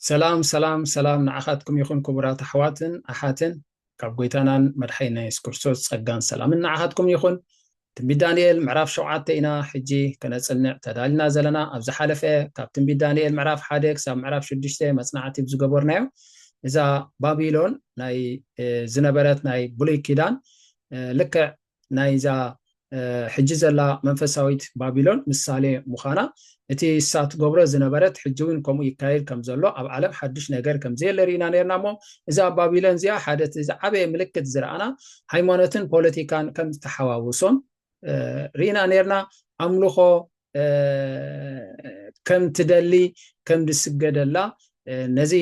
ሰላም ሰላም ሰላም ንዓኻትኩም ይኹን ክቡራት ኣሕዋትን ኣሓትን፣ ካብ ጎይታናን መድሓይና የሱስ ክርስቶስ ጸጋን ሰላምን ንዓኻትኩም ይኹን። ትንቢት ዳንኤል ምዕራፍ ሸውዓተ ኢና ሕጂ ከነጽንዕ ተዳልና ዘለና። ኣብ ዝሓለፈ ካብ ትንቢት ዳንኤል ምዕራፍ ሓደ ክሳብ ምዕራፍ ሽዱሽተ መጽናዕቲ ዝገበርናዮ፣ እዛ ባቢሎን ናይ ዝነበረት ናይ ብሉይ ኪዳን ልክዕ ናይዛ ሕጂ ዘላ መንፈሳዊት ባቢሎን ምሳሌ ምዃና፣ እቲ እሳ ትገብሮ ዝነበረት ሕጂ እውን ከምኡ ይካየድ ከም ዘሎ፣ ኣብ ዓለም ሓድሽ ነገር ከም ዘየለ ርኢና ነርና። እሞ እዛ ባቢሎን እዚኣ ሓደ እቲ ዝዓበየ ምልክት ዝረኣና፣ ሃይማኖትን ፖለቲካን ከም ዝተሓዋወሶም ርኢና ነርና። ኣምልኾ ከም ትደሊ፣ ከም ዝስገደላ፣ ነዚ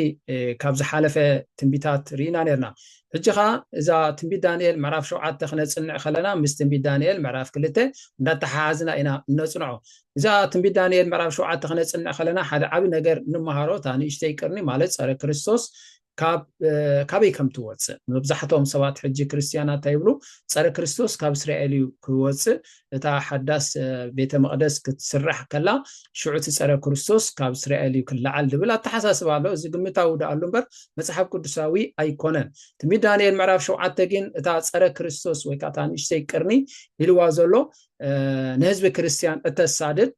ካብ ዝሓለፈ ትንቢታት ርኢና ነርና። ሕጂ ኸዓ እዛ ትንቢት ዳንኤል ምዕራፍ ሸውዓተ ክነጽንዕ ከለና፣ ምስ ትንቢት ዳንኤል ምዕራፍ ክልተ እንዳተሓሓዝና ኢና እነጽንዖ። እዛ ትንቢት ዳንኤል ምዕራፍ ሸውዓተ ክነጽንዕ ከለና፣ ሓደ ዓቢ ነገር ንምሃሮ፣ እታ ንእሽተይ ቅርኒ ማለት ጸረ ክርስቶስ ካብ ካበይ ከም ትወፅእ። መብዛሕትኦም ሰባት ሕጂ ክርስትያናት እንታይ ይብሉ? ጸረ ክርስቶስ ካብ እስራኤል እዩ ክወፅእ፣ እታ ሓዳስ ቤተ መቕደስ ክትስራሕ ከላ ሽዑ እቲ ጸረ ክርስቶስ ካብ እስራኤል እዩ ክለዓል ዝብል ኣተሓሳስባ ኣሎ። እዚ ግምታዊ ደኣሉ እምበር መጽሓፍ ቅዱሳዊ ኣይኮነን። ትንቢት ዳንኤል ምዕራፍ ሸውዓተ ግን እታ ጸረ ክርስቶስ ወይ ከዓ እታ ንእሽተይ ቅርኒ ኢልዋ ዘሎ ንህዝቢ ክርስትያን እተሳድድ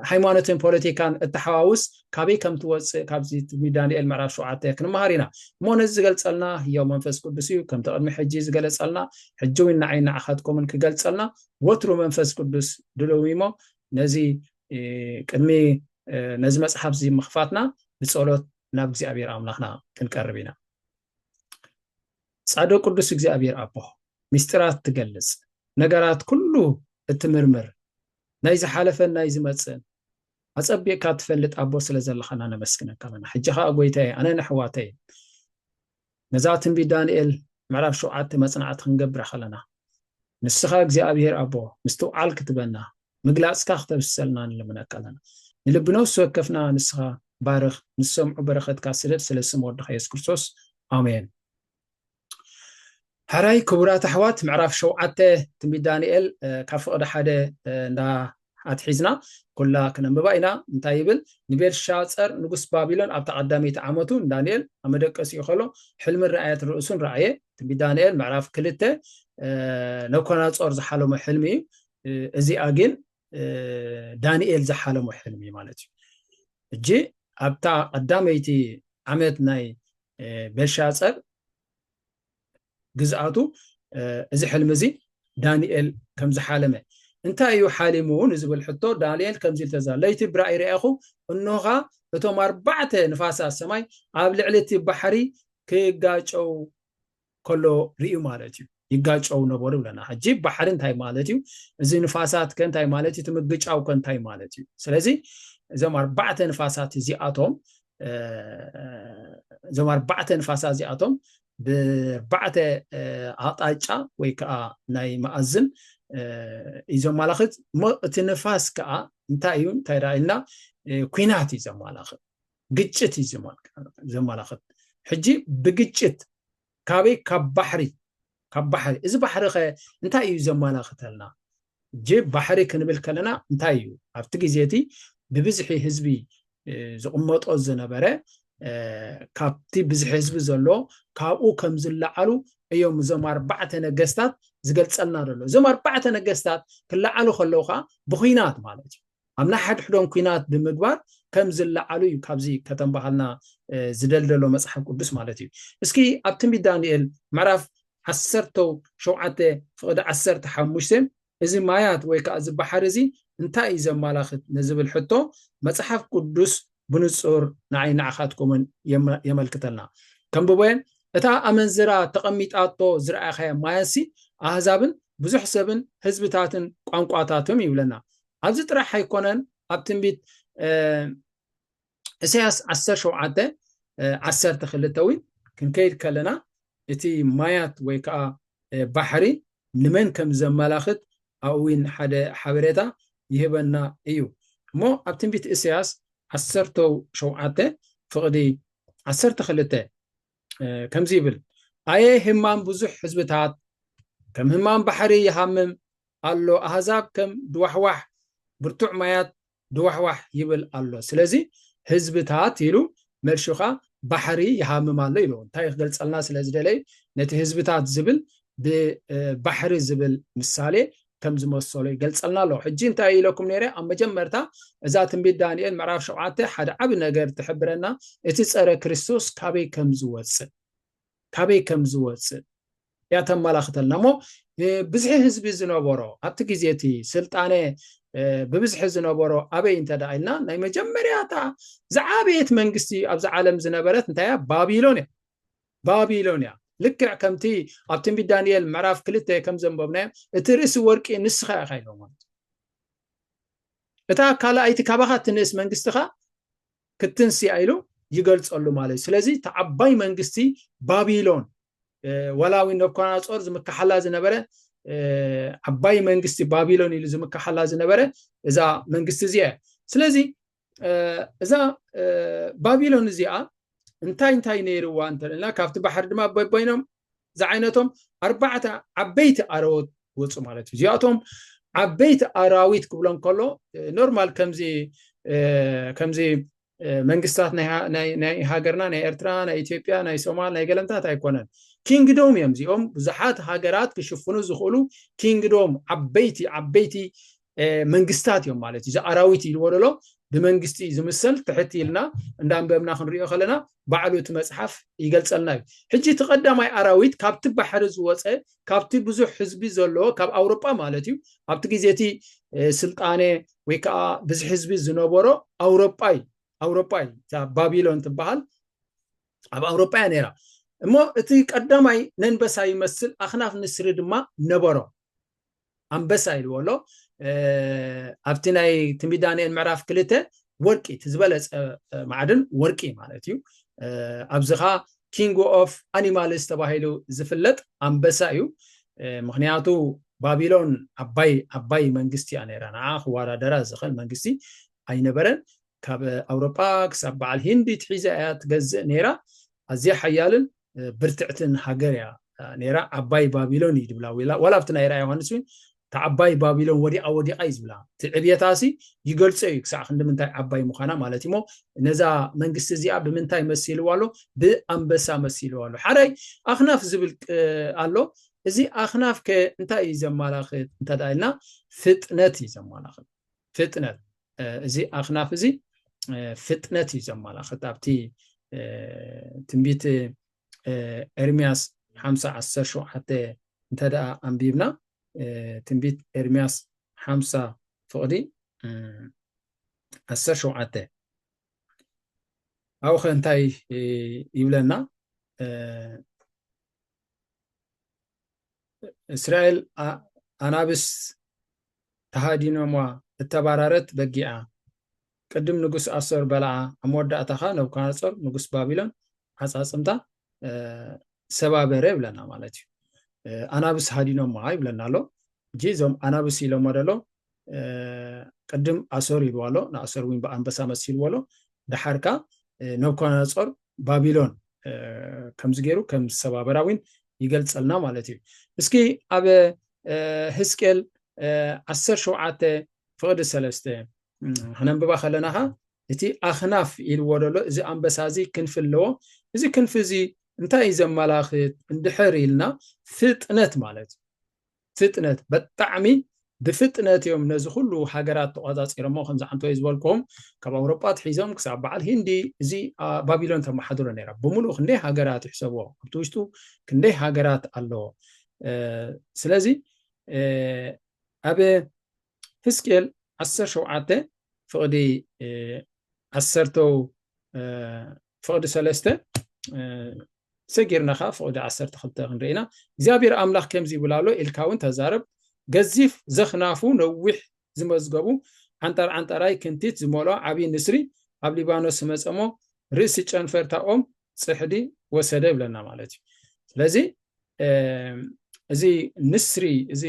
ሃይማኖትን ፖለቲካን እተሓዋውስ ካበይ ከም ትወፅእ ካብዚ ትንቢት ዳንኤል ምዕራፍ ሸውዓተ ክንመሃር ኢና። እሞ ነዚ ዝገልፀልና ህያው መንፈስ ቅዱስ እዩ። ከምቲ ቅድሚ ሕጂ ዝገለፀልና፣ ሕጂ እውን ንዓይ ንዓኻትኩምን ክገልፀልና ወትሩ መንፈስ ቅዱስ ድልው እሞ ነዚ ቅድሚ ነዚ መፅሓፍ እዚ ምኽፋትና ብፀሎት ናብ እግዚኣብሔር ኣምላኽና ክንቀርብ ኢና። ጻድቕ ቅዱስ እግዚኣብሔር ኣቦ፣ ምስጢራት ትገልጽ፣ ነገራት ኩሉ እትምርምር፣ ናይ ዝሓለፈን ናይ ዝመጽእን ኣጸቢቕካ ትፈልጥ ኣቦ ስለ ዘለኻና ነመስግነካ ኣለና። ሕጂ ኸኣ ጎይታየ፣ ኣነን ኣሕዋተይን ነዛ ትንቢት ዳንኤል ምዕራፍ ሸውዓተ መጽናዕቲ ክንገብራ ከለና፣ ንስኻ እግዚኣብሔር ኣቦ ምስትውዓል ክትበና፣ ምግላጽካ ክተብስሰልና ንልምነካ ኣለና። ንልቢ ነፍሲ ወከፍና ንስኻ ባርኽ፣ ንሰምዑ በረኸትካ ስደድ፣ ስለ ስም ወድኻ የሱስ ክርስቶስ፣ ኣሜን። ሕራይ ክቡራት ኣሕዋት፣ ምዕራፍ ሸውዓተ ትንቢት ዳንኤል ካብ ፍቕዲ ሓደ እንዳ ኣትሒዝና ኩላ ክነንብባ ኢና። እንታይ ይብል? ንቤልሻጸር ንጉስ ባቢሎን ኣብታ ቀዳመይቲ ዓመቱ ንዳንኤል ኣብ መደቀሲኡ ከሎ ሕልምን ራእያት ርእሱን ረኣየ። ትንቢት ዳንኤል ምዕራፍ ክልተ ነኮናጾር ዝሓለሞ ሕልሚ እዩ። እዚኣ ግን ዳንኤል ዝሓለሞ ሕልሚ ማለት እዩ። እጂ ኣብታ ቀዳመይቲ ዓመት ናይ ቤልሻጸር ግዝኣቱ እዚ ሕልሚ እዚ ዳንኤል ከም ዝሓለመ፣ እንታይ እዩ ሓሊሙ ንዝብል ሕቶ ዳንኤል ከምዚ ኢሉ ተዛ ለይቲ ብራእይ ርኣኹ፣ እንሆኻ እቶም ኣርባዕተ ንፋሳት ሰማይ ኣብ ልዕሊ እቲ ባሕሪ ክጋጨው ከሎ ርእዩ ማለት እዩ። ይጋጨው ነበሩ ብለና። ሕጂ ባሕሪ እንታይ ማለት እዩ? እዚ ንፋሳት ከ እንታይ ማለት እዩ? እቲ ምግጫው ከ እንታይ ማለት እዩ? ስለዚ እዞም ኣርባዕተ ንፋሳት እዚኣቶም እዞም ኣርባዕተ ንፋሳት እዚኣቶም ብኣርባዕተ ኣቕጣጫ ወይ ከዓ ናይ መኣዝን እዩ ዘመላኽት። እሞ እቲ ንፋስ ከዓ እንታይ እዩ እንታይ ደኣ ኢልና ኩናት እዩ ዘመላኽት፣ ግጭት እዩ ዘመላኽት። ሕጂ ብግጭት ካበይ? ካብ ባሕሪ፣ ካብ ባሕሪ። እዚ ባሕሪ ከ እንታይ እዩ ዘመላኽተልና? ጅብ ባሕሪ ክንብል ከለና እንታይ እዩ? ኣብቲ ግዜ እቲ ብብዝሒ ህዝቢ ዝቕመጦ ዝነበረ ካብቲ ብዝሒ ህዝቢ ዘሎ ካብኡ ከም ዝለዓሉ እዮም እዞም ኣርባዕተ ነገስታት ዝገልጸልና ዘሎ። እዞም ኣርባዕተ ነገስታት ክለዓሉ ከለዉ ከዓ ብኹናት ማለት እዩ። ኣብ ናይ ሓድሕዶም ኩናት ብምግባር ከም ዝለዓሉ እዩ ካብዚ ከተንባሃልና ዝደልደሎ መፅሓፍ ቅዱስ ማለት እዩ። እስኪ ኣብ ትንቢት ዳንኤል ምዕራፍ ዓሰርተ ሸውዓተ ፍቕዲ ዓሰርተ ሓሙሽተ እዚ ማያት ወይ ከዓ እዚ ባሕሪ እዚ እንታይ እዩ ዘመላኽት ንዝብል ሕቶ መፅሓፍ ቅዱስ ብንፁር ንዓይ ንዓኻትኩምን የመልክተልና። ከንብቦ እየ። እታ ኣመንዝራ ተቐሚጣቶ ዝረኣኻያ ማያሲ ኣህዛብን ብዙሕ ሰብን ህዝብታትን ቋንቋታትን ይብለና። ኣብዚ ጥራሕ ኣይኮነን፣ ኣብ ትንቢት እሳያስ ዓሰርተ ሸውዓተ ዓሰርተ ክልተ እውን ክንከይድ ከለና እቲ ማያት ወይ ከዓ ባሕሪ ንመን ከም ዘመላኽት ኣብኡ እውን ሓደ ሓበሬታ ይህበና እዩ። እሞ ኣብ ትንቢት እሳያስ ዓሰርተ ሸውዓተ ፍቕዲ ዓሰርተ ክልተ ከምዚ ይብል፣ ኣየ ህማም ብዙሕ ህዝብታት፣ ከም ህማም ባሕሪ ይሃምም ኣሎ፣ ኣህዛብ ከም ድዋሕዋሕ ብርቱዕ ማያት ድዋሕዋሕ ይብል ኣሎ። ስለዚ ህዝብታት ኢሉ መልሹኻ ባሕሪ ይሃምም ኣሎ ኢሉ እንታይ ክገልጸልና ስለ ዝደለዩ ነቲ ህዝብታት ዝብል ብባሕሪ ዝብል ምሳሌ ከም ዝመሰሎ ይገልጸልና ኣሎ። ሕጂ እንታይ ኢለኩም ነይረ ኣብ መጀመርታ እዛ ትንቢት ዳንኤል ምዕራፍ ሸውዓተ ሓደ ዓቢ ነገር ትሕብረና እቲ ጸረ ክርስቶስ ካበይ ከም ዝወጽእ ካበይ ከም ዝወጽእ እያ ተመላኽተልና እሞ ብዝሒ ህዝቢ ዝነበሮ ኣብቲ ግዜ እቲ ስልጣነ ብብዝሒ ዝነበሮ ኣበይ እንተ ደኣ ኢልና ናይ መጀመርያታ ዝዓበየት መንግስቲ ኣብዚ ዓለም ዝነበረት እንታይ እያ ባቢሎን እያ ባቢሎን እያ ልክዕ ከምቲ ኣብ ትንቢት ዳንኤል ምዕራፍ ክልተ ከም ዘንበብናዮ እቲ ርእሲ ወርቂ ንስኻ ኢኻ ኢሎ ማለት እታ ካልኣይቲ ካባኻ ትንእስ መንግስቲ ኸኣ ክትንስያ ኢሉ ይገልጸሉ ማለት እዩ ስለዚ እቲ ዓባይ መንግስቲ ባቢሎን ዋላ እውን ነብኮናጾር ዝምክሓላ ዝነበረ ዓባይ መንግስቲ ባቢሎን ኢሉ ዝምክሓላ ዝነበረ እዛ መንግስቲ እዚኣ ስለዚ እዛ ባቢሎን እዚኣ እንታይ እንታይ ነይርዋ እንተልና ካብቲ ባሕሪ ድማ በበይኖም ዝዓይነቶም ኣርባዕተ ዓበይቲ ኣረወት ወፁ ማለት እዩ እዚኣቶም ዓበይቲ ኣራዊት ክብሎም ከሎ ኖርማል ከምዚ ከምዚ መንግስታት ናይ ሃገርና ናይ ኤርትራ ናይ ኢትዮጵያ ናይ ሶማል ናይ ገለምታት ኣይኮነን ኪንግዶም እዮም እዚኦም ብዙሓት ሃገራት ክሽፍኑ ዝኽእሉ ኪንግዶም ዓበይቲ ዓበይቲ መንግስታት እዮም ማለት እዩ ኣራዊት ኢልዎ ደሎ ብመንግስቲ ዝምሰል ትሕት ኢልና እንዳንበብና ክንሪኦ ከለና ባዕሉ እቲ መፅሓፍ ይገልፀልና እዩ ሕጂ እቲ ቀዳማይ ኣራዊት ካብቲ ባሕሪ ዝወፀ ካብቲ ብዙሕ ህዝቢ ዘለዎ ካብ ኣውሮጳ ማለት እዩ ኣብቲ ግዜ እቲ ስልጣነ ወይ ከዓ ብዝሒ ህዝቢ ዝነበሮ ኣውሮጳ እዩ ኣውሮጳ እዩ እዛ ባቢሎን ትበሃል ኣብ ኣውሮጳ እያ ነይራ እሞ እቲ ቀዳማይ ነንበሳ ይመስል ኣኽናፍ ንስሪ ድማ ነበሮ ኣንበሳ ኢልዎ ኣሎ ኣብቲ ናይ ትንቢት ዳንኤል ምዕራፍ ክልተ ወርቂ እቲ ዝበለፀ ማዕድን ወርቂ ማለት እዩ ኣብዚ ኻ king of animals ተባሂሉ ዝፍለጥ ኣንበሳ እዩ ምክንያቱ ባቢሎን ዓባይ ዓባይ መንግስቲ እያ ነይራ ንዓ ክወዳደራ ዝኽእል መንግስቲ ኣይነበረን ካብ ኣውሮጳ ክሳብ በዓል ሂንዲ ትሒዛ እያ ትገዝእ ነይራ ኣዝያ ሓያልን ብርትዕትን ሃገር እያ ነይራ ዓባይ ባቢሎን እዩ ዝብላ ዋላ ኣብቲ ናይ ራእይ ዮሃንስ እውን ተዓባይ ባቢሎን ወዲቓ ወዲቓ እዩ ዝብላ እቲ ዕብየታሲ ይገልፆ እዩ ክሳዕ ክንዲ ምንታይ ዓባይ ምዃና ማለት እሞ ነዛ መንግስቲ እዚኣ ብምንታይ መሲልዋ ኣሎ ብኣንበሳ መሲልዋ ኣሎ ሓራይ ኣኽናፍ ዝብል ኣሎ እዚ ኣኽናፍ ከ እንታይ እዩ ዘማላኽት እንተ ኢልና ፍጥነት እዩ ዘማላኽት ፍጥነት እዚ ኣኽናፍ እዚ ፍጥነት እዩ ዘማላኽት ኣብቲ ትንቢት ኤርሚያስ ሓምሳ ዓሰርተ ሸውዓተ እንተ ደኣ ኣንቢብና ትንቢት ኤርሚያስ ሓምሳ ፍቕዲ ዓሰርተ ሸውዓተ ኣብኡ ኸ እንታይ ይብለና እስራኤል ኣናብስ ተሃዲኖምዋ እተባራረት በጊዓ ቅድም ንጉስ ኣሶር በላዓ ኣብ መወዳእታኻ ነብኳናጾር ንጉስ ባቢሎን ዓጻጽምታ ሰባበረ ይብለና ማለት እዩ ኣናብስ ሃዲኖማ ይብለና ኣሎ እጂ እዞም ኣናብስ ኢሎሞ ደሎ ቅድም ኣሶር ኢልዋ ኣሎ ንኣሶር እውን ብኣንበሳ መሲልዎ ኣሎ ደሓርካ ነብኳናጾር ባቢሎን ከምዚ ገይሩ ከም ዝሰባበራ እውን ይገልጸልና ማለት እዩ እስኪ ኣብ ህዝቅኤል ዓሰርተ ሸውዓተ ፍቕዲ ሰለስተ ክነንብባ ከለናኻ እቲ ኣኽናፍ ኢልዎ ደሎ እዚ ኣንበሳ እዚ ክንፊ ኣለዎ እዚ ክንፊ እዚ እንታይ እዩ ዘመላኽት እንድሕር ኢልና ፍጥነት ማለት እዩ ፍጥነት በጣዕሚ ብፍጥነት እዮም ነዚ ኩሉ ሃገራት ተቆፃፂሮሞ ከምዚ ዓንተወይ ዝበልኩም ካብ ኣውሮጳ ትሒዞም ክሳብ በዓል ሂንዲ እዚ ባቢሎን ተመሓድሮ ነራ ብምሉእ ክንደይ ሃገራት ይሕሰብዎ ኣብቲ ውሽጡ ክንደይ ሃገራት ኣለዎ ስለዚ ኣብ ህዝቅኤል ዓሰርተ ሸውዓተ ፍቕዲ ዓሰርተው ፍቕዲ ሰለስተ ሰጊርና ከዓ ፍቕዲ ዓሰርተ ክልተ ክንርኢ ኢና እግዚኣብሔር ኣምላኽ ከምዚ ይብል ኣሎ ኢልካ እውን ተዛረብ ገዚፍ ዘኽናፉ ነዊሕ ዝመዝገቡ ዓንጣር ዓንጣራይ ክንቲት ዝመልኦ ዓብዪ ንስሪ ኣብ ሊባኖስ ዝመፀሞ ርእሲ ጨንፈርታኦም ፅሕዲ ወሰደ ይብለና ማለት እዩ ስለዚ እዚ ንስሪ እዚ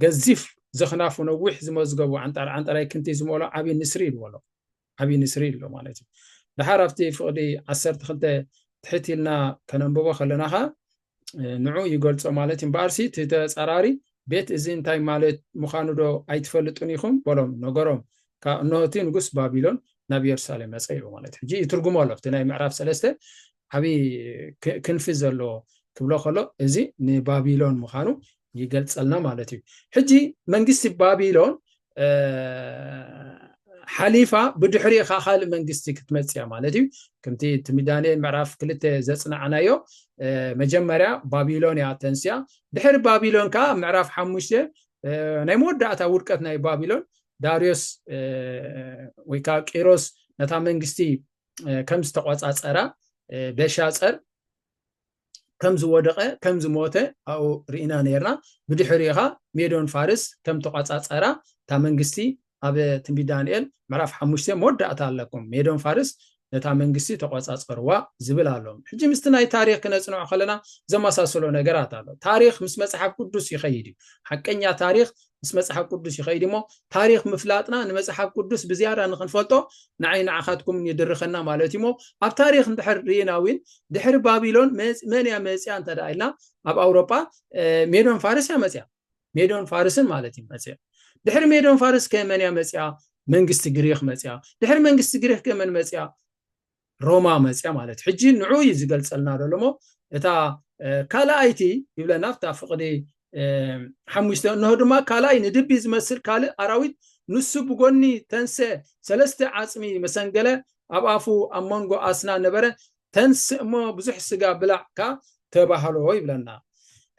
ገዚፍ ዘኽናፉ ነዊሕ ዝመዝገቡ ዓንጣር ዓንጣራይ ክንቲት ዝመልኦ ዓብዪ ንስሪ ይልዎ ኣሎ ዓብዪ ንስሪ ኣሎ ማለት እዩ ድሓር ኣብቲ ፍቕዲ ዓሰርተ ክልተ ትሕት ኢልና ከነንብቦ ከለና ኸዓ ንዑ ይገልጾ ማለት እዩ እምበኣርሲ እቲ ተጻራሪ ቤት እዚ እንታይ ማለት ምዃኑ ዶ ኣይትፈልጡን ኢኹም በሎም ነገሮም እንሆ እቲ ንጉስ ባቢሎን ናብ ኢየሩሳሌም መጸ ኢሉ ማለት እዩ። ሕጂ ይትርጉሞ ኣሎ። እቲ ናይ ምዕራፍ ሰለስተ ዓብዪ ክ-፣ ክንፊ ዘለዎ ክብሎ ከሎ፣ እዚ ንባቢሎን ምዃኑ ይገልጸልና ማለት እዩ። ሕጂ መንግስቲ ባቢሎን፣ እ፣ ሓሊፋ ብድሕሪኡ ኸዓ ካልእ መንግስቲ ክትመጽእ እያ ማለት እዩ። ከምቲ ትንቢት ዳንኤል ምዕራፍ ክልተ ዘጽናዕናዮ፣ እ፣ መጀመርያ ባቢሎን እያ ተንስያ። ድሕሪ ባቢሎን ከኣ ምዕራፍ ሓሙሽተ፣ እ፣ ናይ መወዳእታ ውድቀት ናይ ባቢሎን ዳርዮስ፣ እ፣ ወይ ከኣ ቂሮስ ነታ መንግስቲ፣ እ፣ ከም ዝተቆጻጸራ፣ እ፣ ቤልሻጸር ከም ዝወደቐ፣ ከም ዝሞተ ኣብኡ ርኢና ነርና። ብድሕሪኡ ኸኣ ሜዶን ፋርስ ከም ተቆጻጸራ እታ መንግስቲ ኣብ ትንቢት ዳንኤል ምዕራፍ ሓሙሽተ መወዳእታ ኣለኩም። ሜዶን ፋርስ ነታ መንግስቲ ተቆጻጸርዋ ዝብል ኣሎ። ሕጂ ምስቲ ናይ ታሪኽ ክነጽንዖ ከለና ዘመሳስሎ ነገራት ኣሎ። ታሪኽ ምስ መጽሓፍ ቅዱስ ይኸይድ እዩ። ሓቀኛ ታሪኽ ምስ መጽሓፍ ቅዱስ ይኸይድ እሞ፣ ታሪኽ ምፍላጥና ንመጽሓፍ ቅዱስ ብዝያዳ ንኽንፈልጦ ንዓይ ንዓኻትኩም ይድርኸና ማለት እዩ። እሞ ኣብ ታሪኽ እንድሕር ርኢና እውን ድሕሪ ባቢሎን መጽ-፣ መን እያ መጽያ እንተ ደኣ ኢልና፣ ኣብ ኣውሮጳ፣ እ፣ ሜዶን ፋርስ እያ መጽያ። ሜዶን ፋርስን ማለት እዩ መጽያ። ድሕሪ ሜዶን ፋርስ ከ መን እያ መጽያ? መንግስቲ ግሪኽ መጽያ። ድሕሪ መንግስቲ ግሪኽ ከ መን መጽያ? ሮማ መጽያ ማለት እዩ። ሕጂ ንዑ እዩ ዝገልጸልና ዘሎ እሞ፣ እታ፣ እ፣ ካልኣይቲ ይብለና ኣብታ ፍቕዲ፣ እ፣ ሓሙሽተ፣ እንሆ ድማ ካልኣይ ንድቢ ዝመስል ካልእ ኣራዊት፣ ንሱ ብጎኒ ተንሰ፣ ሰለስተ ዓጽሚ መሰንገለ፣ ኣብ ኣፉ ኣብ መንጎ ኣስና ነበረ፣ ተንስእ እሞ ብዙሕ ስጋ ብላዕ ከኣ ተባህሎ ይብለና።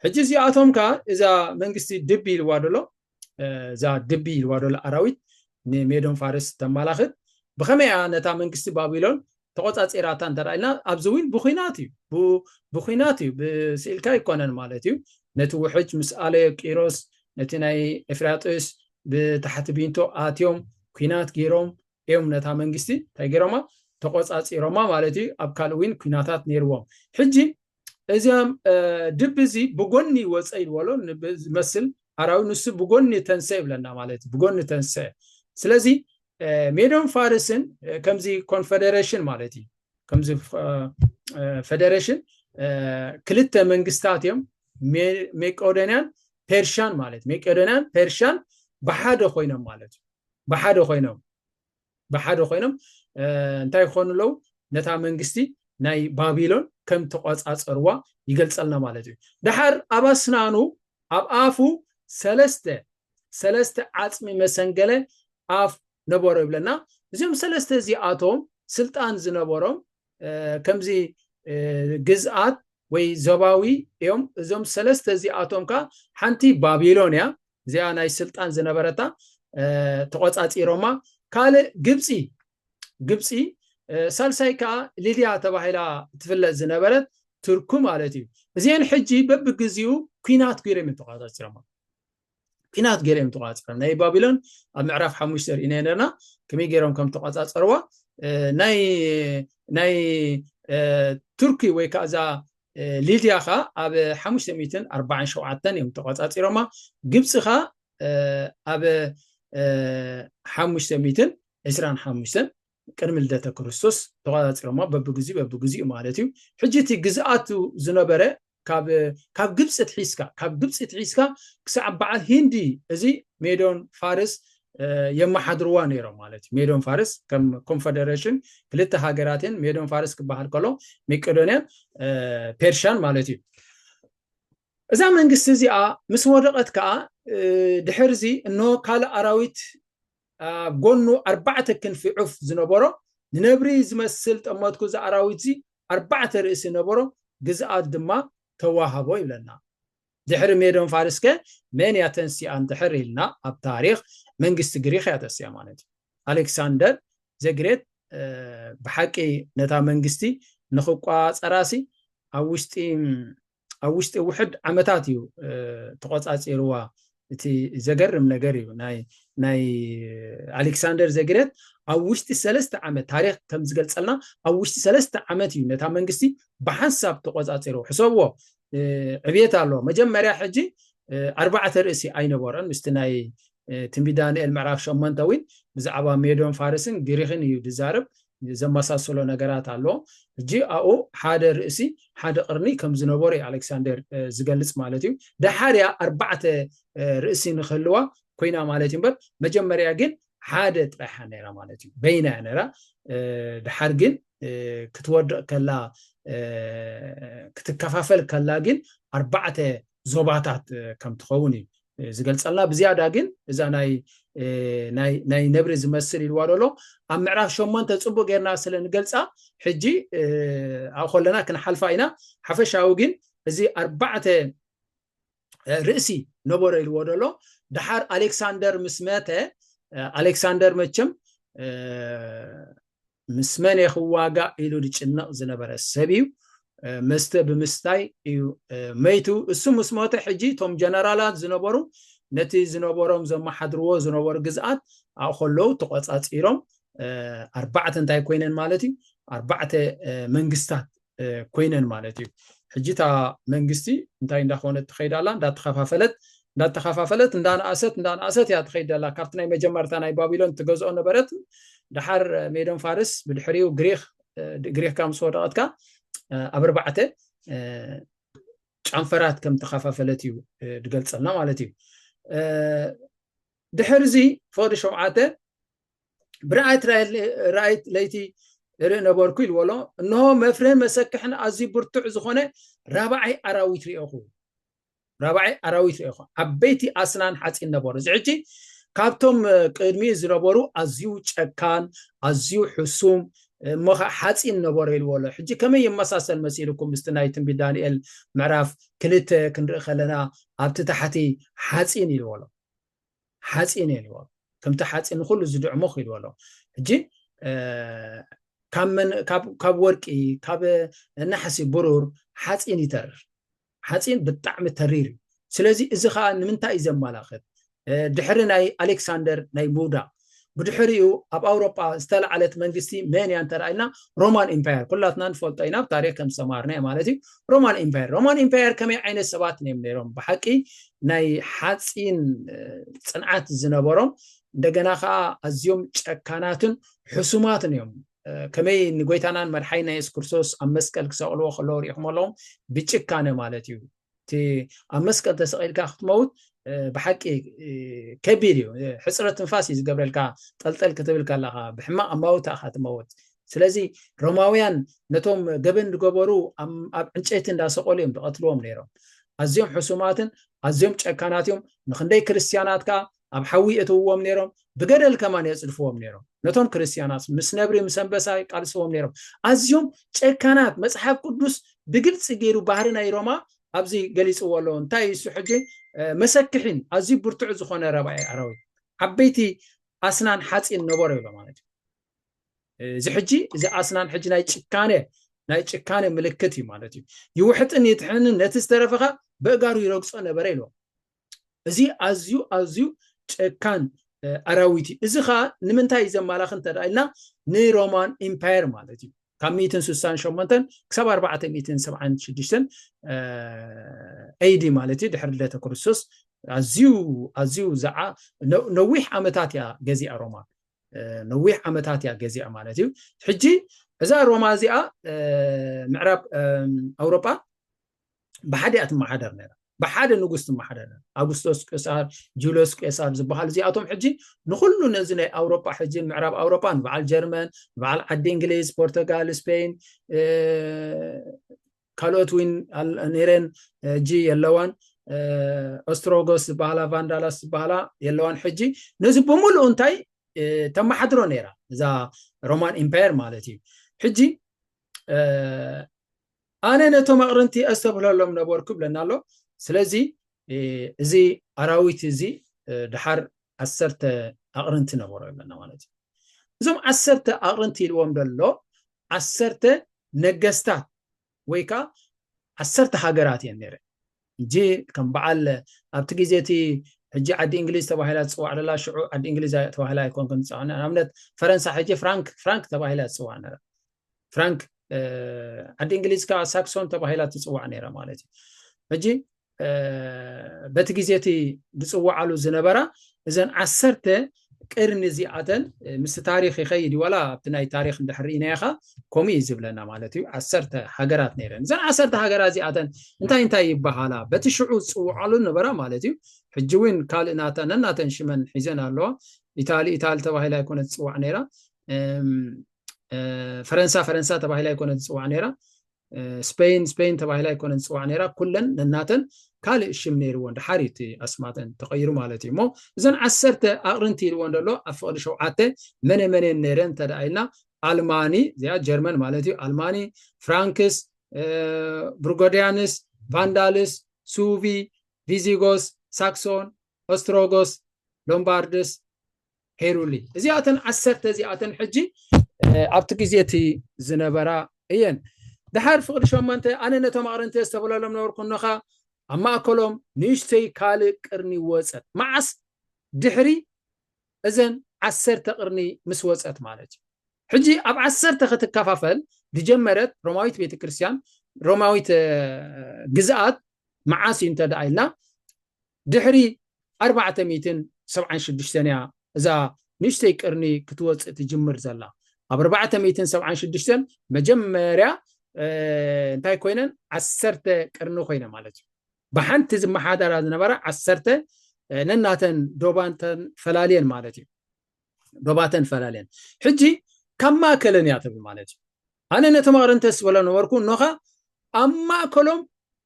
ሕጂ እዚኣቶም ከኣ እዛ መንግስቲ ድቢ ኢልዋ ደሎ፣ እ፣ እዛ ድቢ ኢልዋ ደሎ ኣራዊት ንሜዶን ፋርስ ተመላኽት። ብኸመይ እያ ነታ መንግስቲ ባቢሎን ተቆጻጺራታ እንተ ደኣ ኢልና፣ ኣብዚ እውን ብኹናት እዩ። ብ-፣ ብኹናት እዩ። ብስኢልካ ኣይኮነን ማለት እዩ። ነቲ ውሕጅ ምስ ኣለዮ ቂሮስ፣ ነቲ ናይ ኤፍራጥስ ብታሕቲ ቢንቶ ኣትዮም፣ ኲናት ገይሮም እዮም ነታ መንግስቲ እንታይ ገይሮማ? ተቆጻጺሮማ ማለት እዩ። ኣብ ካልእ እውን ኲናታት ነይርዎም። ሕጂ እዚኦም፣ እ፣ ድቢ እዚ ብጎኒ ወጸ ኢልዎ ኣሎ። ንብ-፣ ዝመስል ኣራዊ ንሱ ብጎኒ ተንሰ ይብለና ማለት እዩ። ብጎኒ ተንሰ። ስለዚ፣ እ፣ ሜዶን ፋርስን፣ እ፣ ከምዚ ኮንፈደሬሽን ማለት እዩ። ከምዚ፣ እ፣ እ፣ ፈደሬሽን፣ እ፣ ክልተ መንግስታት እዮም። ሜ-፣ ሜቄዶንያን ፔርሻን ማለት። ሜቄዶንያን ፔርሻን ብሓደ ኮይኖም ማለት እዩ። ብሓደ ኮይኖም፣ ብሓደ ኮይኖም፣ እ፣ እንታይ ይኾኑ ኣለዉ? ነታ መንግስቲ ናይ ባቢሎን ከም ተቆጻጸርዋ ይገልጸልና ማለት እዩ። ደሓር ኣብ ኣስናኑ፣ ኣብ ኣፉ ሰለስተ፣ ሰለስተ ዓጽሚ መሰንገለ ኣፍ ነበሮ ይብለና። እዚኦም ሰለስተ እዚኣቶም ስልጣን ዝነበሮም፣ እ፣ ከምዚ፣ እ፣ ግዝኣት ወይ ዞባዊ እዮም። እዞም ሰለስተ እዚኣቶም ከኣ ሓንቲ ባቢሎን እያ፣ እዚኣ ናይ ስልጣን ዝነበረታ፣ እ፣ ተቆጻጺሮማ። ካልእ ግብጺ፣ ግብጺ፣ እ፣ ሳልሳይ ከኣ ሊድያ ተባሂላ ትፍለጥ ዝነበረት ቱርኩ ማለት እዩ። እዚአን ሕጂ በብግዜኡ ኲናት ገይሮም እዮም ተቆጻጺሮማ። ኲናት ገይሮም ተቆጻጸሮም። ናይ ባቢሎን ኣብ ምዕራፍ ሓሙሽተ ርኢና ነርና፣ ከመይ ገይሮም ከም ተቆጻጸርዋ። እ፣ ናይ፣ ናይ፣ እ፣ ቱርኪ ወይ ከኣ እዛ፣ እ፣ ሊድያ ከኣ ኣብ ሓሙሽተ ሚእትን ኣርባዓን ሸውዓተን እዮም ተቆጻጺሮማ። ግብጺ ከኣ፣ እ፣ ኣብ፣ እ፣ ሓሙሽተ ሚእትን ዕስራን ሓሙሽተን ቅድሚ ልደተ ክርስቶስ ተቆጻጺሮማ፣ በብግዚኡ፣ በብግዚኡ ማለት እዩ። ሕጂ እቲ ግዝኣቱ ዝነበረ ካብ፣ ካብ ግብጺ ትሒዝካ፣ ካብ ግብጺ ትሒዝካ ክሳዕ በዓል ሂንዲ፣ እዚ ሜዶን ፋርስ፣ እ፣ የመሓድርዋ ነይሮም ማለት እዩ። ሜዶን ፋርስ ከም ኮንፈደሬሽን ክልተ ሃገራትን ሜዶን ፋርስ ክበሃል ከሎ መቄዶንያን፣ እ፣ ፔርሻን ማለት እዩ። እዛ መንግስቲ እዚኣ ምስ ወደቐት ከኣ፣ እ፣ ድሕርዚ እንሆ ካልእ ኣራዊት ኣብ ጎኑ ኣርባዕተ ክንፊ ዑፍ ዝነበሮ፣ ንነብሪ ዝመስል ጠመትኩ፣ እዚ ኣራዊት እዚ ኣርባዕተ ርእሲ ነበሮ፣ ግዝኣት ድማ ተዋሃቦ ይብለና። ድሕሪ ሜዶን ፋርስከ መን እያ ተንሲኣ እንድሕር ኢልና፣ ኣብ ታሪኽ መንግስቲ ግሪኽ እያ ተንሲኣ ማለት እዩ። ኣሌክሳንደር ዘግሬት፣ እ፣ ብሓቂ ነታ መንግስቲ ንኽቋጸራሲ ኣብ ውሽጢ፣ ኣብ ውሽጢ ውሕድ ዓመታት እዩ፣ እ፣ ተቖጻጺርዋ። እቲ ዘገርም ነገር እዩ። ናይ፣ ናይ ኣሌክሳንደር ዘግሬት ኣብ ውሽጢ ሰለስተ ዓመት፣ ታሪኽ ከም ዝገልጸልና፣ ኣብ ውሽጢ ሰለስተ ዓመት እዩ ነታ መንግስቲ ብሓንሳብ ተቖጻጺርዎ። ሕሰብዎ፣ እ፣ ዕብየት ኣለዎ። መጀመርያ ሕጂ፣ እ፣ ኣርባዕተ ርእሲ ኣይነበሮን። ምስቲ ናይ፣ እ፣ ትንቢት ዳንኤል ምዕራፍ ሸሞንተ እውን ብዛዕባ ሜዶን ፋርስን ግሪኽን እዩ ዝዛረብ። ዘመሳሰሎ ነገራት ኣለዎ። ሕጂ ኣብኡ ሓደ ርእሲ፣ ሓደ ቅርኒ ከም ዝነበሮ እዩ ኣሌክሳንደር፣ እ፣ ዝገልጽ ማለት እዩ። ደሓር እያ ኣርባዕተ፣ እ፣ ርእሲ ንክህልዋ ኮይና ማለት እዩ። እምበር መጀመርያ ግን ሓደ ጥራሕ ነራ ማለት እዩ። በይና ነራ። ድሓር ግን ክትወድቕ ከላ ክትከፋፈል ከላ ግን ኣርባዕተ ዞባታት ከም ትኸውን እዩ ዝገልጸልና። ብዝያዳ ግን እዛ ናይ ናይ ነብሪ ዝመስል ኢልዋ ደሎ ኣብ ምዕራፍ ሸሞንተ ጽቡቅ ጌርና ስለ ንገልጻ ሕጂ ኣብ ከለና ክንሓልፋ ኢና። ሓፈሻዊ ግን እዚ ኣርባዕተ ርእሲ ነበሮ ኢልዎ ደሎ። ድሓር ኣሌክሳንደር ምስ መተ ኣሌክሳንደር መቸም ምስ መን ክዋጋእ ኢሉ ዝጭነቕ ዝነበረ ሰብ እዩ። መስተ ብምስታይ እዩ መይቱ። እሱ ምስ ሞተ ሕጂ እቶም ጀነራላት ዝነበሩ ነቲ ዝነበሮም ዘመሓድርዎ ዝነበሩ ግዝኣት ኣብኡ ከለዉ ተቆጻጺሮም ኣርባዕተ እንታይ ኮይነን ማለት እዩ? ኣርባዕተ መንግስታት ኮይነን ማለት እዩ። ሕጂ እታ መንግስቲ እንታይ እንዳኾነት ትኸይድ ኣላ? እንዳተኸፋፈለት እንዳተኸፋፈለት እንዳነኣሰት እንዳነኣሰት እያ ትኸይድ ኣላ። ካብቲ ናይ መጀመርታ ናይ ባቢሎን ትገዝኦ ነበረት። ድሓር ሜዶን ፋርስ፣ ብድሕሪኡ ግሪኽ፣ ግሪኽ ካብ ምስ ወደቐትካ ኣብ ኣርባዕተ ጫንፈራት ከም ተኸፋፈለት እዩ ዝገልጸልና ማለት እዩ። ድሕርዚ ፈቕዲ ሸውዓተ ብርኣይት ራእይት ለይቲ ርኢ ነበርኩ ኢልዎ ኣሎ። እንሆ መፍርህን መሰክሕን ኣዝዩ ብርቱዕ ዝኾነ ራብዓይ ኣራዊት ርኤኹ። ራብዓይ ኣራዊት ርኤኹ። ዓበይቲ ኣስናን ሓፂን ነበሩ። እዚ ሕጂ ካብቶም ቅድሚ ዝነበሩ ኣዝዩ ጨካን ኣዝዩ ሕሱም እሞ ከዓ ሓፂን ነበረ ኢልዎ ኣሎ። ሕጂ ከመይ ይመሳሰል መሲልኩም ምስቲ ናይ ትንቢት ዳንኤል ምዕራፍ ክልተ ክንርኢ ከለና ኣብቲ ታሕቲ ሓፂን ኢልዎ ኣሎ። ሓፂን ኢልዎ ከምቲ ሓፂን ንኩሉ ዝድዕሞ ኢልዎ ኣሎ። ሕጂ ካብ ወርቂ ካብ ናሕሲ ብሩር ሓፂን ይተርር። ሓፂን ብጣዕሚ ተሪር እዩ። ስለዚ እዚ ከዓ ንምንታይ እዩ ዘመላኽት? ድሕሪ ናይ ኣሌክሳንደር ናይ ምውዳቕ ብድሕሪኡ ኣብ ኣውሮጳ ዝተላዓለት መንግስቲ መን እያ እንተረኣልና ሮማን ኢምፓየር ኩላትና ንፈልጦ ኢና ብታሪክ ከም ዝተማርና ማለት እዩ። ሮማን ኢምፓየር ሮማን ኢምፓየር ከመይ ዓይነት ሰባት እዮም ነይሮም? ብሓቂ ናይ ሓፂን ፅንዓት ዝነበሮም እንደገና ከዓ ኣዝዮም ጨካናትን ሕሱማትን እዮም። ከመይ ንጎይታናን መድሓይና የሱስ ክርስቶስ ኣብ መስቀል ክሰቕልዎ ከለዉ ሪኢኹም ኣለዎም ብጭካነ ማለት እዩ። እቲ ኣብ መስቀል ተሰቒልካ ክትመውት ብሓቂ ከቢድ እዩ። ሕፅረት ትንፋስ እዩ ዝገብረልካ። ጠልጠል ክትብል ከለካ ብሕማቕ ኣማውታ ኢኻ ትመውት። ስለዚ ሮማውያን ነቶም ገበን ዝገበሩ ኣብ ዕንጨይቲ እንዳሰቐሉ እዮም ዝቐትልዎም ነይሮም። ኣዝዮም ሕሱማትን ኣዝዮም ጨካናት እዮም። ንክንደይ ክርስትያናት ከዓ ኣብ ሓዊ የእትውዎም ነይሮም። ብገደል ከማን የፅድፍዎም ነይሮም። ነቶም ክርስትያናት ምስ ነብሪ ምስ ኣንበሳ ይቃልስዎም ነይሮም። ኣዝዮም ጨካናት መፅሓፍ ቅዱስ ብግልፂ ገይሩ ባህሪ ናይ ሮማ ኣብዚ ገሊፅዎ ኣለዎ። እንታይ እሱ ሕጂ መሰክሒን ኣዝዩ ብርቱዕ ዝኾነ ረባኢ ኣራዊት ዓበይቲ ኣስናን ሓፂን ነበሮ ኢሎ ማለት እዩ። እዚ ሕጂ እዚ ኣስናን ሕጂ ናይ ጭካነ ናይ ጭካነ ምልክት እዩ ማለት እዩ። ይውሕጥን ይጥሕንን ነቲ ዝተረፈኻ በእጋሩ ይረግጾ ነበረ ኢልዎ። እዚ ኣዝዩ ኣዝዩ ጨካን ኣራዊት እዩ። እዚ ከዓ ንምንታይ እዩ ዘማላኽ እንተ ኢልና ንሮማን ኢምፓየር ማለት እዩ። ካብ ሚእትን ስሳን ሸሞንተን ክሳብ ኣርባዕተ ሚእትን ሰብዓን ሽዱሽተን ኤዲ ማለት እዩ ድሕሪ ልደተ ክርስቶስ ኣዝዩ ኣዝዩ ዝዓ ነዊሕ ዓመታት እያ ገዚኣ ሮማ። ነዊሕ ዓመታት እያ ገዚኣ ማለት እዩ። ሕጂ እዛ ሮማ እዚኣ ምዕራብ ኣውሮጳ ብሓደ እያ ትመሓደር ነራ። ብሓደ ንጉስ ትመሓደር ነራ። ኣጉስቶስ ቄሳር፣ ጁልዮስ ቄሳር ዝበሃል እዚኣቶም ሕጂ ንኩሉ ነዚ ናይ ኣውሮጳ ሕጂ ምዕራብ ኣውሮጳ ንበዓል ጀርመን፣ ንበዓል ዓዲ እንግሊዝ፣ ፖርቱጋል፣ ስፔን ካልኦት እውን ነይረን ሕጂ የለዋን። ኦስትሮጎስ ዝበሃላ ቫንዳላስ ዝበሃላ የለዋን። ሕጂ ነዚ ብምሉኡ እንታይ ተመሓድሮ ነይራ እዛ ሮማን ኢምፓየር ማለት እዩ። ሕጂ ኣነ ነቶም ኣቕርንቲ ኣስተብህለሎም ነበርኩ ይብለና ኣሎ። ስለዚ እዚ ኣራዊት እዚ ድሓር ዓሰርተ ኣቕርንቲ ነበሮ ይብለና ማለት እዩ። እዞም ዓሰርተ ኣቕርንቲ ኢልዎም ዘሎ ዓሰርተ ነገስታት ወይ ከዓ ዓሰርተ ሃገራት እየን ነይረ። ሕጂ ከም በዓል ኣብቲ ግዜ እቲ ሕጂ ዓዲ እንግሊዝ ተባሂላ ትፅዋዕ ደላ ሽዑ ዓዲ እንግሊዝ ተባሂላ ኣይኮንኩን ትፅዋዕ ነራ። ንኣብነት ፈረንሳ ሕጂ ፍራንክ ፍራንክ ተባሂላ ትፅዋዕ ነራ። ፍራንክ ዓዲ እንግሊዝ ከዓ ሳክሶን ተባሂላ ትፅዋዕ ነይራ ማለት እዩ። ሕጂ በቲ ግዜ እቲ ዝፅዋዓሉ ዝነበራ እዘን ዓሰርተ ቅርኒ እዚኣተን ምስ ታሪክ ይኸይድ እዩ ዋላ ኣብቲ ናይ ታሪክ እንድሕር ርኢናዮ ከ ከምኡ እዩ ዝብለና ማለት እዩ። ዓሰርተ ሃገራት ነይረን። እዘን ዓሰርተ ሃገራት እዚኣተን እንታይ እንታይ ይበሃላ? በቲ ሽዑ ዝፅውዓሉ ነበራ ማለት እዩ። ሕጂ እውን ካልእ ናተ ነናተን ሽመን ሒዘን ኣለዋ። ኢታሊ ኢታሊ ተባሂላ ኣይኮነ ትፅዋዕ ነይራ። ፈረንሳ ፈረንሳ ተባሂላ ኣይኮነ ትፅዋዕ ነይራ። ስፔን ስፔን ተባሂላ ኣይኮነ ትፅዋዕ ነይራ። ኩለን ነናተን ካልእ ሽም ነይርዎን ድሓር እቲ ኣስማተን ተቐይሩ ማለት እዩ። እሞ እዘን ዓሰርተ ኣቕርንቲ ኢልዎን ዘሎ ኣብ ፍቕዲ ሸውዓተ መነ መነ ነይረን እንተደኣ ኢልና፣ ኣልማኒ እዚኣ ጀርመን ማለት እዩ። ኣልማኒ፣ ፍራንክስ፣ ብርጎዲያንስ፣ ቫንዳልስ፣ ሱቪ፣ ቪዚጎስ፣ ሳክሶን፣ ኦስትሮጎስ፣ ሎምባርድስ፣ ሄሩሊ። እዚኣተን ዓሰርተ እዚኣተን ሕጂ ኣብቲ ግዜ እቲ ዝነበራ እየን። ድሓር ፍቕዲ ሸሞንተ፣ ኣነ ነቶም ኣቕርንቲ ዝተበለሎም ነበርኩ፣ እነኻ ኣብ ማእከሎም ንእሽተይ ካልእ ቅርኒ ወጸት። መዓስ? ድሕሪ እዘን ዓሰርተ ቅርኒ ምስ ወጸት ማለት እዩ። ሕጂ ኣብ ዓሰርተ ክትከፋፈል ዝጀመረት ሮማዊት ቤተክርስትያን፣ ሮማዊት ግዝኣት መዓስ እዩ እንተ ደኣ ኢልና፣ ድሕሪ ኣርባዕተ ሚእትን ሰብዓን ሽዱሽተን እያ እዛ ንእሽተይ ቅርኒ ክትወፅእ ትጅምር ዘላ። ኣብ ኣርባዕተ ሚእትን ሰብዓን ሽዱሽተን መጀመርያ እንታይ ኮይነን? ዓሰርተ ቅርኒ ኮይነ ማለት እዩ። ብሓንቲ ዝመሓዳራ ዝነበራ ዓሰርተ ነናተን ዶባተን ፈላልየን ማለት እዩ። ዶባተን ፈላልየን። ሕጂ ካብ ማእከለን እያ ትብል ማለት እዩ። ኣነ ነቶም ኣቕርንተ ዝበሎ ነበርኩ፣ እኖኻ ኣብ ማእከሎም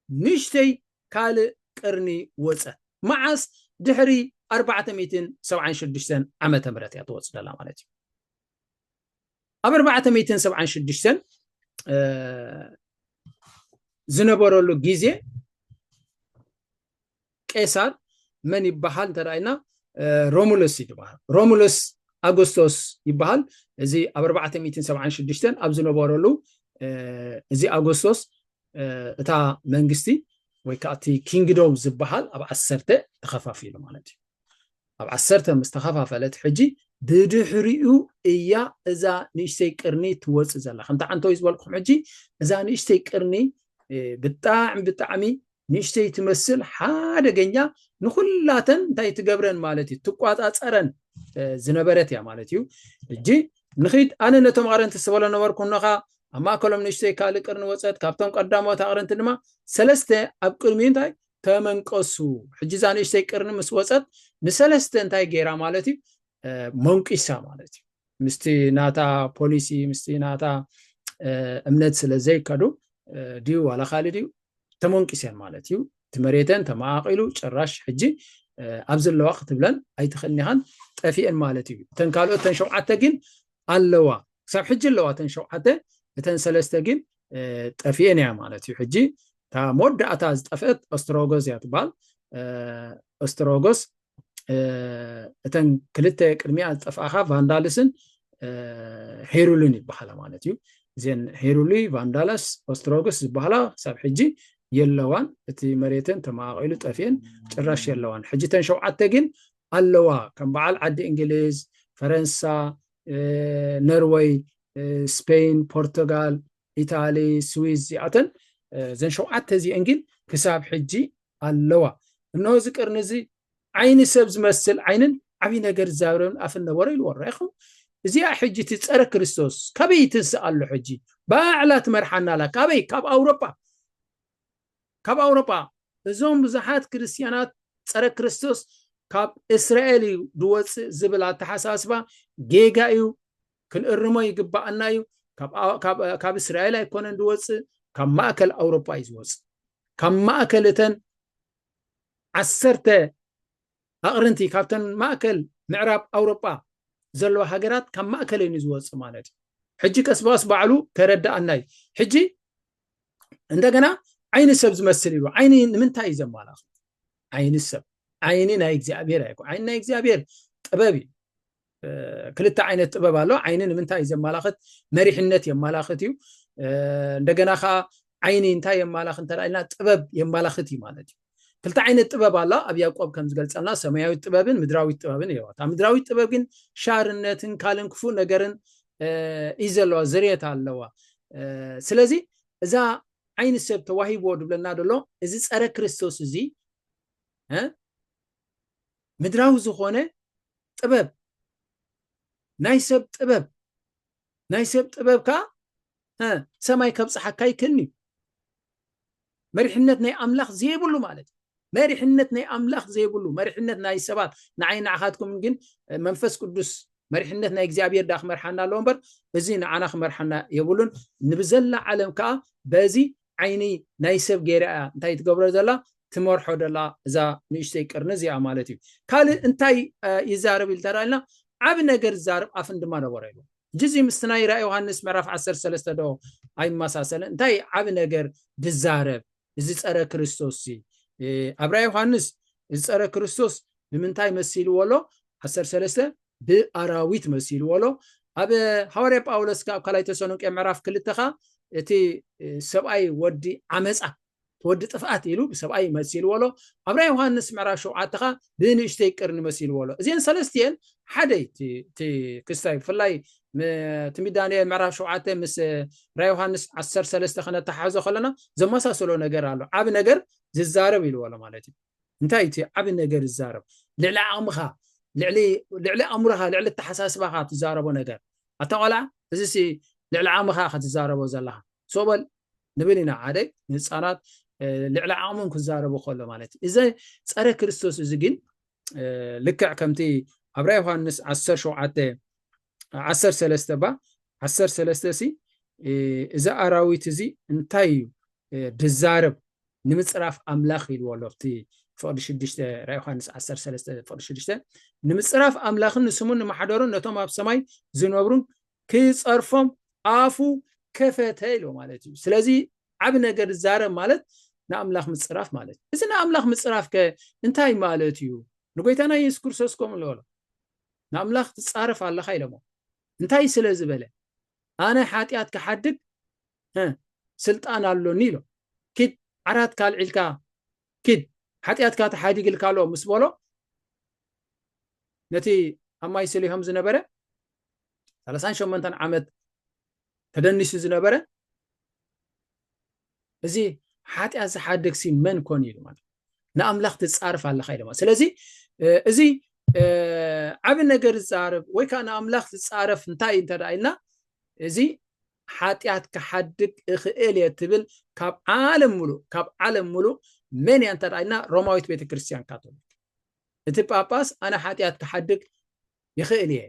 ንእሽተይ ካልእ ቅርኒ ወጸ። መዓስ? ድሕሪ ኣርባዕተ ሚእትን ሰብዓን ሽዱሽተን ዓመተ ምህረት እያ ትወጽእ ዘላ ማለት እዩ። ኣብ ኣርባዕተ ሚእትን ሰብዓን ሽዱሽተን ዝነበረሉ ግዜ ቄሳር መን ይበሃል እንተ ኢልና፣ ሮሙሉስ ይበሃል። ሮሙሉስ ኣጎስቶስ ይበሃል። እዚ ኣብ ኣርባዕተ ሚእትን ሰብዓን ሽዱሽተን ኣብ ዝነበረሉ፣ እዚ ኣጎስቶስ እታ መንግስቲ ወይ ከዓ እቲ ኪንግዶም ዝበሃል ኣብ ዓሰርተ ተኸፋፊሉ ማለት እዩ። ኣብ ዓሰርተ ምስ ተኸፋፈለት፣ ሕጂ ብድሕሪኡ እያ እዛ ንእሽተይ ቅርኒ ትወፅእ ዘላ። ከምቲ ዓንተወይ ዝበልኩም፣ ሕጂ እዛ ንእሽተይ ቅርኒ ብጣዕሚ ብጣዕሚ ንእሽተይ ትመስል፣ ሓደገኛ፣ ንኹላተን እንታይ ትገብረን ማለት እዩ፣ ትቋፃፀረን ዝነበረት እያ ማለት እዩ። ሕጂ ንኺድ፣ ኣነ ነቶም ኣቕረንቲ ዝበሎ ነበርኩ፣ እነኻ ኣብ ማእከሎም ንእሽተይ ካልእ ቅርኒ ወፀት፣ ካብቶም ቀዳሞት ኣቕረንቲ ድማ ሰለስተ ኣብ ቅድሚኡ እንታይ ተመንቀሱ። ሕጂ እዛ ንእሽተይ ቅርኒ ምስ ወፀት ንሰለስተ እንታይ ገይራ ማለት እዩ፣ መንቂሳ ማለት እዩ። ምስቲ ናታ ፖሊሲ፣ ምስቲ ናታ እምነት ስለ ዘይከዱ ድዩ ዋላ ካልእ ድዩ፣ ተመንቂሰን ማለት እዩ። እቲ መሬተን ተመቓቒሉ ጭራሽ ሕጂ ኣብ ዘለዋ ክትብለን ኣይትኽእልን ኢኻን፣ ጠፊአን ማለት እዩ። እተን ካልኦት እተን ሸውዓተ ግን ኣለዋ፣ ክሳብ ሕጂ ኣለዋ እተን ሸውዓተ። እተን ሰለስተ ግን ጠፊአን እያ ማለት እዩ። ሕጂ እታ መወዳእታ ዝጠፍአት ኦስትሮጎስ እያ ትበሃል። ኦስትሮጎስ እተን ክልተ ቅድሚኣ ዝጠፍኣኻ ቫንዳልስን ሄሩልን ይበሃላ ማለት እዩ። እዘን ሄሩሊ፣ ቫንዳላስ፣ ኦስትሮግስ ዝበሃላ ክሳብ ሕጂ የለዋን። እቲ መሬተን ተመቓቒሉ ጠፊአን ጭራሽ የለዋን። ሕጂ ተን ሸውዓተ ግን ኣለዋ፣ ከም በዓል ዓዲ እንግሊዝ፣ ፈረንሳ፣ ነርወይ፣ ስፔን፣ ፖርቱጋል፣ ኢታሊ፣ ስዊዝ፣ እዚኣተን፣ እዘን ሸውዓተ እዚአን ግን ክሳብ ሕጂ ኣለዋ። እነሆ እዚ ቅርኒ እዚ ዓይኒ ሰብ ዝመስል ዓይንን ዓብዪ ነገር ዝዛረብን ኣፍን ነበሮ ኢልዎ። ርኢኹም? እዚኣ ሕጂ እቲ ጸረ ክርስቶስ ካበይ ትንስእ ኣሎ? ሕጂ ባዕላ ትመርሓና ኣላ። ካበይ? ካብ ኣውሮጳ። ካብ ኣውሮጳ። እዞም ብዙሓት ክርስትያናት ጸረ ክርስቶስ ካብ እስራኤል እዩ ዝወጽእ ዝብል ኣተሓሳስባ ጌጋ እዩ። ክንእርሞ ይግባኣና እዩ። ካብ እስራኤል ኣይኮነን ዝወፅእ፣ ካብ ማእከል ኣውሮጳ እዩ ዝወፅእ። ካብ ማእከል እተን ዓሰርተ ኣቕርንቲ፣ ካብተን ማእከል ምዕራብ ኣውሮጳ ዘለዋ ሃገራት ካብ ማእከል እዩ ዝወፅእ ማለት እዩ። ሕጂ ቀስ ብቐስ ባዕሉ ከረዳኣና እዩ። ሕጂ እንደገና ዓይኒ ሰብ ዝመስል ኢሉ። ዓይኒ ንምንታይ እዩ ዘማላኽት? ዓይኒ ሰብ፣ ዓይኒ ናይ እግዚኣብሔር ኣይኮ ዓይኒ ናይ እግዚኣብሔር ጥበብ እዩ። ክልተ ዓይነት ጥበብ ኣሎ። ዓይኒ ንምንታይ እዩ ዘማላኽት? መሪሕነት የማላኽት እዩ። እንደገና ከዓ ዓይኒ እንታይ የማላኽት እንተ ኢልና ጥበብ የማላኽት እዩ ማለት እዩ። ክልተ ዓይነት ጥበብ ኣላ ኣብ ያዕቆብ ከም ዝገልጸልና፣ ሰማያዊት ጥበብን ምድራዊት ጥበብን እየዋ። እታ ምድራዊት ጥበብ ግን ሻርነትን ካልእን ክፉእ ነገርን እዩ ዘለዋ፣ ዝርየት ኣለዋ። ስለዚ እዛ ዓይኒ ሰብ ተዋሂብዎ ድብለና ደሎ፣ እዚ ጸረ ክርስቶስ እዚ ምድራዊ ዝኾነ ጥበብ፣ ናይ ሰብ ጥበብ፣ ናይ ሰብ ጥበብ ከዓ ሰማይ ከብፅሓካ ይክእል እዩ። መሪሕነት ናይ ኣምላኽ ዘይብሉ ማለት እዩ። መሪሕነት ናይ ኣምላኽ ዘይብሉ፣ መሪሕነት ናይ ሰባት፣ ንዓይ ንዓኻትኩም ግን መንፈስ ቅዱስ፣ መሪሕነት ናይ እግዚኣብሔር ዳ ክመርሓና ኣለዎ እምበር፣ እዚ ንዓና ክመርሓና የብሉን። ንብዘላ ዓለም ከዓ በዚ ዓይኒ ናይ ሰብ ገይራ እያ እንታይ ትገብሮ ዘላ? ትመርሖ ዘላ እዛ ንእሽተይ ቅርኒ እዚኣ ማለት እዩ። ካልእ እንታይ ይዛረብ ኢል ተዳልና? ዓብ ነገር ዝዛረብ ኣፍን ድማ ነበሮ ኢሉ። እጅዚ ምስ ናይ ራእይ ዮሃንስ ምዕራፍ ዓሰርተ ሰለስተ ዶ ኣይመሳሰልን? እንታይ ዓብ ነገር ድዛረብ እዚ ጸረ ክርስቶስ ሲ? ኣብ ራእይ ዮሃንስ እዚ ጸረ ክርስቶስ ብምንታይ መሲልዎ ኣሎ? ዓሰርተ ሰለስተ ብኣራዊት መሲልዎ ኣሎ። ኣብ ሃዋርያ ጳውሎስ ካብ ካልኣይ ተሰሎንቄ ምዕራፍ ክልተ ኸ እቲ ሰብኣይ ወዲ ዓመፃ፣ ወዲ ጥፍኣት ኢሉ ብሰብኣይ መሲልዎ ኣሎ። ኣብ ራእይ ዮሃንስ ምዕራፍ ሸውዓተ ኸ ብንእሽተይ ቅርኒ መሲልዎ ኣሎ። እዚአን ሰለስቲአን ሓደ እቲ ክስታይ ብፍላይ ትንቢት ዳንኤል ምዕራፍ ሸውዓተ ምስ ራእይ ዮሃንስ ዓሰርተ ሰለስተ ከነተሓሕዞ ከለና ዘመሳሰሎ ነገር ኣሎ። ዓብ ነገር ዝዛረብ ኢልዎ ኣሎ ማለት እዩ። እንታይ እቲ ዓብ ነገር ዝዛረብ? ልዕሊ ዓቕምኻ፣ ልዕሊ ኣእምሮኻ፣ ልዕሊ ኣተሓሳስባኻ ትዛረቦ ነገር። ኣታ ቆልዓ፣ እዚ ሲ ልዕሊ ዓቕምኻ ክትዛረቦ ዘለኻ። ሶበል ንብል ኢና ሓደ ንህፃናት ልዕሊ ዓቕሞም ክዛረቡ ከሎ ማለት እዩ። እዚ ጸረ ክርስቶስ እዚ ግን ልክዕ ከምቲ ኣብ ራእይ ዮሃንስ ዓሰርተ ሸውዓተ ዓሰርተ ሰለስተ ባ ዓሰርተ ሰለስተ ሲ እዚ ኣራዊት እዚ እንታይ እዩ ድዛረብ? ንምፅራፍ ኣምላኽ ኢልዎ ኣሎ ኣብቲ ፍቕዲ ሽዱሽተ ራእይ ዮሃንስ ዓሰርተ ሰለስተ ፍቕዲ ሽዱሽተ ንምፅራፍ ኣምላኽን ንስሙን ንማሕደሩን ነቶም ኣብ ሰማይ ዝነብሩን ክፀርፎም ኣፉ ከፈተ ኢሉ ማለት እዩ። ስለዚ ዓብ ነገር ዝዛረብ ማለት ንኣምላኽ ምፅራፍ ማለት እዩ። እዚ ንኣምላኽ ምፅራፍ ከ እንታይ ማለት እዩ? ንጎይታና የሱስ ክርስቶስ ከምኡ ዝበሎ ንኣምላኽ ትፃረፍ ኣለኻ ኢሎሞ። እንታይ ስለ ዝበለ? ኣነ ሓጢኣት ክሓድግ ስልጣን ኣሎኒ ኢሎ። ኪድ ዓራት ካልዒልካ ኪድ ሓጢኣትካ ተሓዲግልካ ኣሎ ምስ በሎ ነቲ ኣብ ማይ ስሊሆም ዝነበረ ሰላሳን ሸሞንተን ዓመት ተደኒሱ ዝነበረ እዚ ሓጢኣት ዝሓድግ ሲ መን ኮን ኢሉ ማለት ንኣምላኽ ትጻርፍ ኣለኻ ኢሉ ማለት ስለዚ እዚ ዓብ ነገር ዝጻረፍ ወይ ከዓ ንኣምላኽ ዝጻረፍ እንታይ እንተ ኢልና እዚ ሓጢኣት ክሓድግ እኽእል እየ ትብል ካብ ዓለም ሙሉእ ካብ ዓለም ሙሉእ መን እያ እንተ ኢልና ሮማዊት ቤተክርስትያን ካቶሊክ እቲ ጳጳስ ኣነ ሓጢኣት ክሓድግ ይኽእል እየ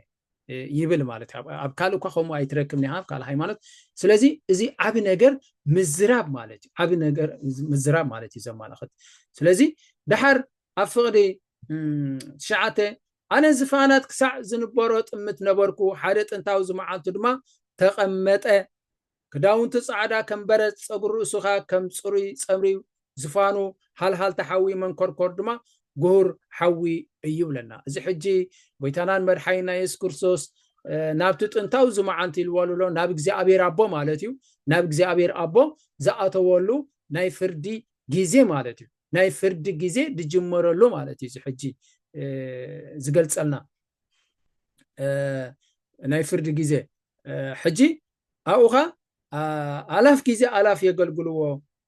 ይብል ማለት ኣብ ካልእ እኳ ከምኡ ኣይትረክብ ኒሃ ካልእ ሃይማኖት ስለዚ እዚ ዓብ ነገር ምዝራብ ማለት እዩ ዓብ ነገር ምዝራብ ማለት እዩ ዘማላኽት ስለዚ ድሓር ኣብ ፍቕዲ ትሽዓተ ኣነ ዝፋናት ክሳዕ ዝንበሮ ጥምት ነበርኩ ሓደ ጥንታዊ ዝመዓልቱ ድማ ተቐመጠ ክዳውንቱ ጻዕዳ ከም በረድ ጸጉሪ ርእሱ ኸኣ ከም ጽሩይ ጸምሪ ዝፋኑ ሃልሃልታ ሓዊ መንኮርኮር ድማ ጉሁር ሓዊ እዩ ይብለና። እዚ ሕጂ ጎይታናን መድሓኒና የሱስ ክርስቶስ ናብቲ ጥንታዊ እዚ መዓልቲ ኢልዎ ኣሎ ናብ እግዚኣብሔር ኣቦ ማለት እዩ። ናብ እግዚኣብሔር ኣቦ ዝኣተወሉ ናይ ፍርዲ ግዜ ማለት እዩ። ናይ ፍርዲ ግዜ ዝጅመረሉ ማለት እዩ። እዚ ሕጂ ዝገልጸልና ናይ ፍርዲ ግዜ ሕጂ ኣብኡ ኸ ኣላፍ ግዜ ኣላፍ የገልግልዎ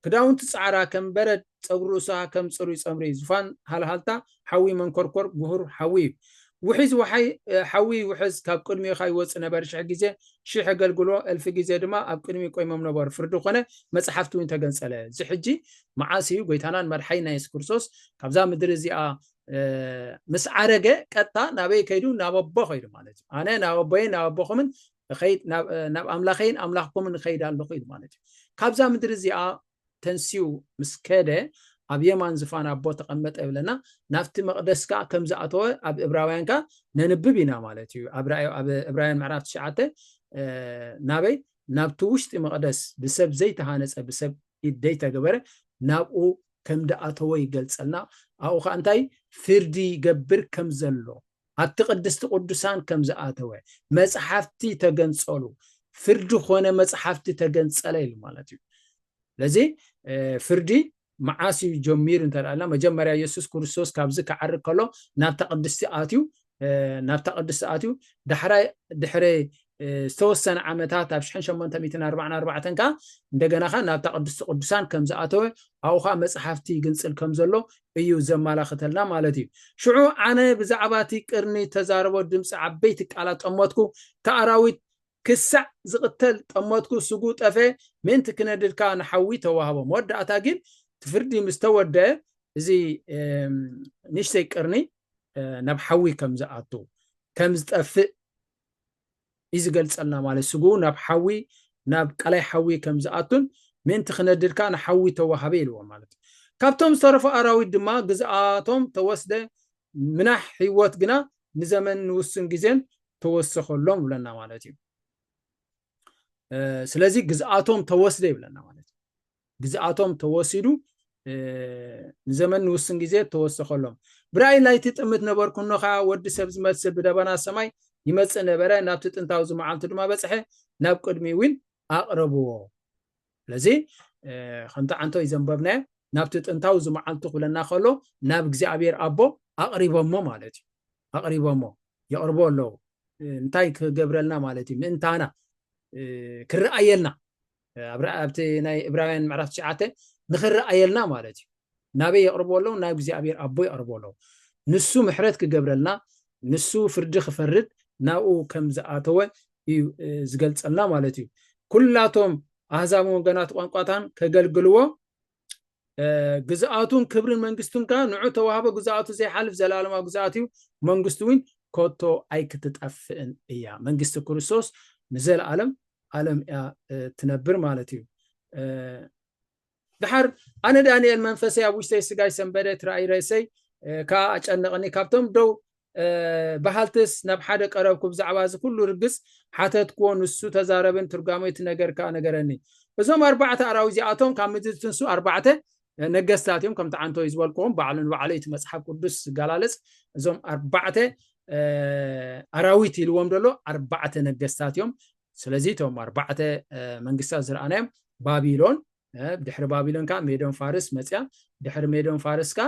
ክዳውንቲ ጻዕራ ከም በረድ ጸጉሪ ርእሳ ከም ጽሩይ ጸምሪ ዝፋን ሃልሃልታ ሓዊ መንኮርኮር ጉሁር ሓዊ እዩ ውሒዝ ወሓይ ሓዊ ውሕዝ ካብ ቅድሚኡ ኸይወጽእ ነበረ ሽሕ ግዜ ሽሕ የገልግልዎ እልፊ ግዜ ድማ ኣብ ቅድሚ ቆይሞም ነበሩ ፍርዲ ኮነ መጽሓፍቲ እውን ተገንጸለ እዚ ሕጂ መዓስ እዩ ጎይታናን መድሓይና የሱስ ክርስቶስ ካብዛ ምድሪ እዚኣ ምስ ዓረገ ቀጥታ ናበይ ከይዱ ናብ ኣቦ ከይዱ ማለት እዩ ኣነ ናብ ኣቦይን ናብ ኣቦኹምን ናብ ኣምላኸይን ኣምላኽኩምን እኸይድ ኣለኹ ኢሉ ማለት እዩ ካብዛ ምድሪ እዚኣ ተንስኡ ምስ ከደ ኣብ የማን ዝፋን ኣቦ ተቐመጠ ይብለና ናብቲ መቕደስ ከዓ ከም ዝኣተወ ኣብ እብራውያን ከዓ ነንብብ ኢና ማለት እዩ ኣብ እብራውያን ምዕራፍ ትሽዓተ ናበይ ናብቲ ውሽጢ መቕደስ ብሰብ ዘይተሃነፀ ብሰብ ኢድ ዘይተገበረ ናብኡ ከም ደኣተወ ይገልፀልና ኣብኡ ከዓ እንታይ ፍርዲ ይገብር ከም ዘሎ ኣብቲ ቅድስቲ ቅዱሳን ከም ዝኣተወ መፅሓፍቲ ተገንፀሉ ፍርዲ ኮነ መፅሓፍቲ ተገንፀለ ኢሉ ማለት እዩ ስለዚ ፍርዲ መዓስ እዩ ጀሚሩ እንተ ኢልና መጀመርያ የሱስ ክርስቶስ ካብዚ ክዓርግ ከሎ ናብታ ቅድስቲ ኣትዩ ናብታ ቅድስቲ ኣትዩ ዳሕራይ ድሕሪ ዝተወሰነ ዓመታት ኣብ ሽሕን ሸሞንተ ሚእትን ኣርባዓን ኣርባዕተን ከዓ እንደገና ከዓ ናብታ ቅድስቲ ቅዱሳን ከም ዝኣተወ ኣብኡ ከዓ መፅሓፍቲ ይግንፅል ከም ዘሎ እዩ ዘመላኽተልና ማለት እዩ ሽዑ ኣነ ብዛዕባ እቲ ቅርኒ ተዛረቦ ድምፂ ዓበይቲ ቃላት ጠመትኩ እቲ ኣራዊት ክሳዕ ዝቕተል ጠመትኩ ስጉ ጠፈ ምእንቲ ክነድድ ከዓ ንሓዊ ተዋህቦ መወዳእታ ግን እቲ ፍርዲ ምስ ተወደአ እዚ ንእሽተይ ቅርኒ ናብ ሓዊ ከም ዝኣቱ፣ ከም ዝጠፍእ እዩ ዝገልጸልና። ማለት ስግኡ ናብ ሓዊ፣ ናብ ቀላይ ሓዊ ከም ዝኣቱን ምእንቲ ክነድድ ከኣ ንሓዊ ተዋሃበ ኢልዎ ማለት እዩ። ካብቶም ዝተረፉ ኣራዊት ድማ ግዝኣቶም ተወስደ፣ ምናሕ ህይወት ግና ንዘመን ንውስን ግዜን ተወሰኸሎም ይብለና ማለት እዩ። ስለዚ ግዝኣቶም ተወስደ ይብለና ማለት እዩ። ግዝኣቶም ተወሲዱ ንዘመን ንውስን ግዜ ተወሰኸሎም። ብራእይ ናይቲ ጥምት ነበርኩ፣ እነሆ ኸዓ ወዲ ሰብ ዝመስል ብደበና ሰማይ ይመጽእ ነበረ፣ ናብቲ ጥንታዊ ዝመዓልቱ ድማ በጽሐ፣ ናብ ቅድሚ እውን ኣቕረብዎ። ስለዚ ከምቲ ዓንቶ እዩ ዘንበብናዮ፣ ናብቲ ጥንታዊ ዝመዓልቱ ክብለና ከሎ ናብ እግዚኣብሔር ኣቦ ኣቕሪቦሞ ማለት እዩ። ኣቕሪቦሞ የቕርቦ ኣለዉ። እንታይ ክገብረልና ማለት እዩ? ምእንታና ክረኣየልና፣ ኣብቲ ናይ እብራውያን ምዕራፍ ትሽዓተ ንክረኣየልና ማለት እዩ። ናበይ የቕርቦ ኣለዉ? ናብ እግዚኣብሔር ኣቦ የቕርቦ ኣለዉ። ንሱ ምሕረት ክገብረልና፣ ንሱ ፍርዲ ክፈርድ ናብኡ ከም ዝኣተወ እዩ ዝገልጸልና ማለት እዩ። ኩላቶም ኣህዛብን ወገናት ቋንቋታን ከገልግልዎ፣ ግዝኣቱን ክብርን መንግስቱን ከኣ ንዑ ተዋህቦ። ግዝኣቱ ዘይሓልፍ ዘለኣለማዊ ግዝኣት እዩ፣ መንግስቱ እውን ኮቶ ኣይክትጠፍእን እያ። መንግስቲ ክርስቶስ ንዘለኣለም ኣለም እያ ትነብር ማለት እዩ። ድሓር ኣነ ዳንኤል መንፈሰይ ኣብ ውሽተይ ስጋይ ሰንበደት፣ ራእይ ርእሰይ ከኣ ኣጨነቐኒ። ካብቶም ደው በሃልትስ ናብ ሓደ ቀረብኩ፣ ብዛዕባ እዚ ኩሉ ርግጽ ሓተትክዎ፣ ንሱ ተዛረበን ትርጓሜ እቲ ነገር ከኣ ነገረኒ። እዞም ኣርባዕተ ኣራዊት እዚኣቶም ካብ ምድሪ ትንሱ ኣርባዕተ ነገስታት እዮም። ከምቲ ዓንቶ እዩ ዝበልክዎም፣ ባዕሉ ንባዕሉ እቲ መጽሓፍ ቅዱስ ዝገላለጽ፣ እዞም ኣርባዕተ ኣራዊት ኢልዎም ዘሎ ኣርባዕተ ነገስታት እዮም። ስለዚ እቶም ኣርባዕተ መንግስታት ዝረኣናዮም፣ ባቢሎን፣ ድሕሪ ባቢሎን ከዓ ሜዶን ፋርስ መፅያ፣ ድሕሪ ሜዶን ፋርስ ከዓ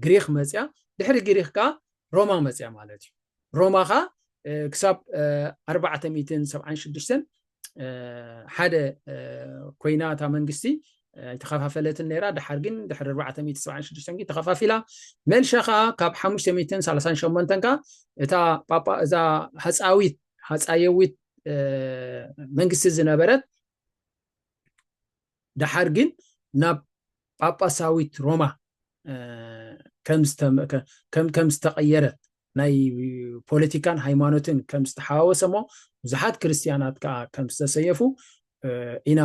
ግሪክ መፅያ፣ ድሕሪ ግሪክ ከዓ ሮማ መፅያ ማለት እዩ። ሮማ ከዓ ክሳብ ኣርባዕተ ሚእትን ሰብዓን ሽዱሽተን ሓደ ኮይና እታ መንግስቲ ኣይተኸፋፈለትን ነይራ። ድሓር ግን ድሕሪ ኣርባዕተ ሚእቲ ሰብዓን ሽዱሽተን ግን ተኸፋፊላ። መልሻ ከዓ ካብ ሓሙሽተ ሚእትን ሰላሳን ሸሞንተን ከዓ እታ ጳጳ እዛ ሃፃዊት ሃፃየዊት መንግስቲ ዝነበረት ድሓር ግን ናብ ጳጳሳዊት ሮማ ከም ዝተቀየረት፣ ናይ ፖለቲካን ሃይማኖትን ከም ዝተሓዋወሰ እሞ ብዙሓት ክርስትያናት ከዓ ከም ዝተሰየፉ ኢና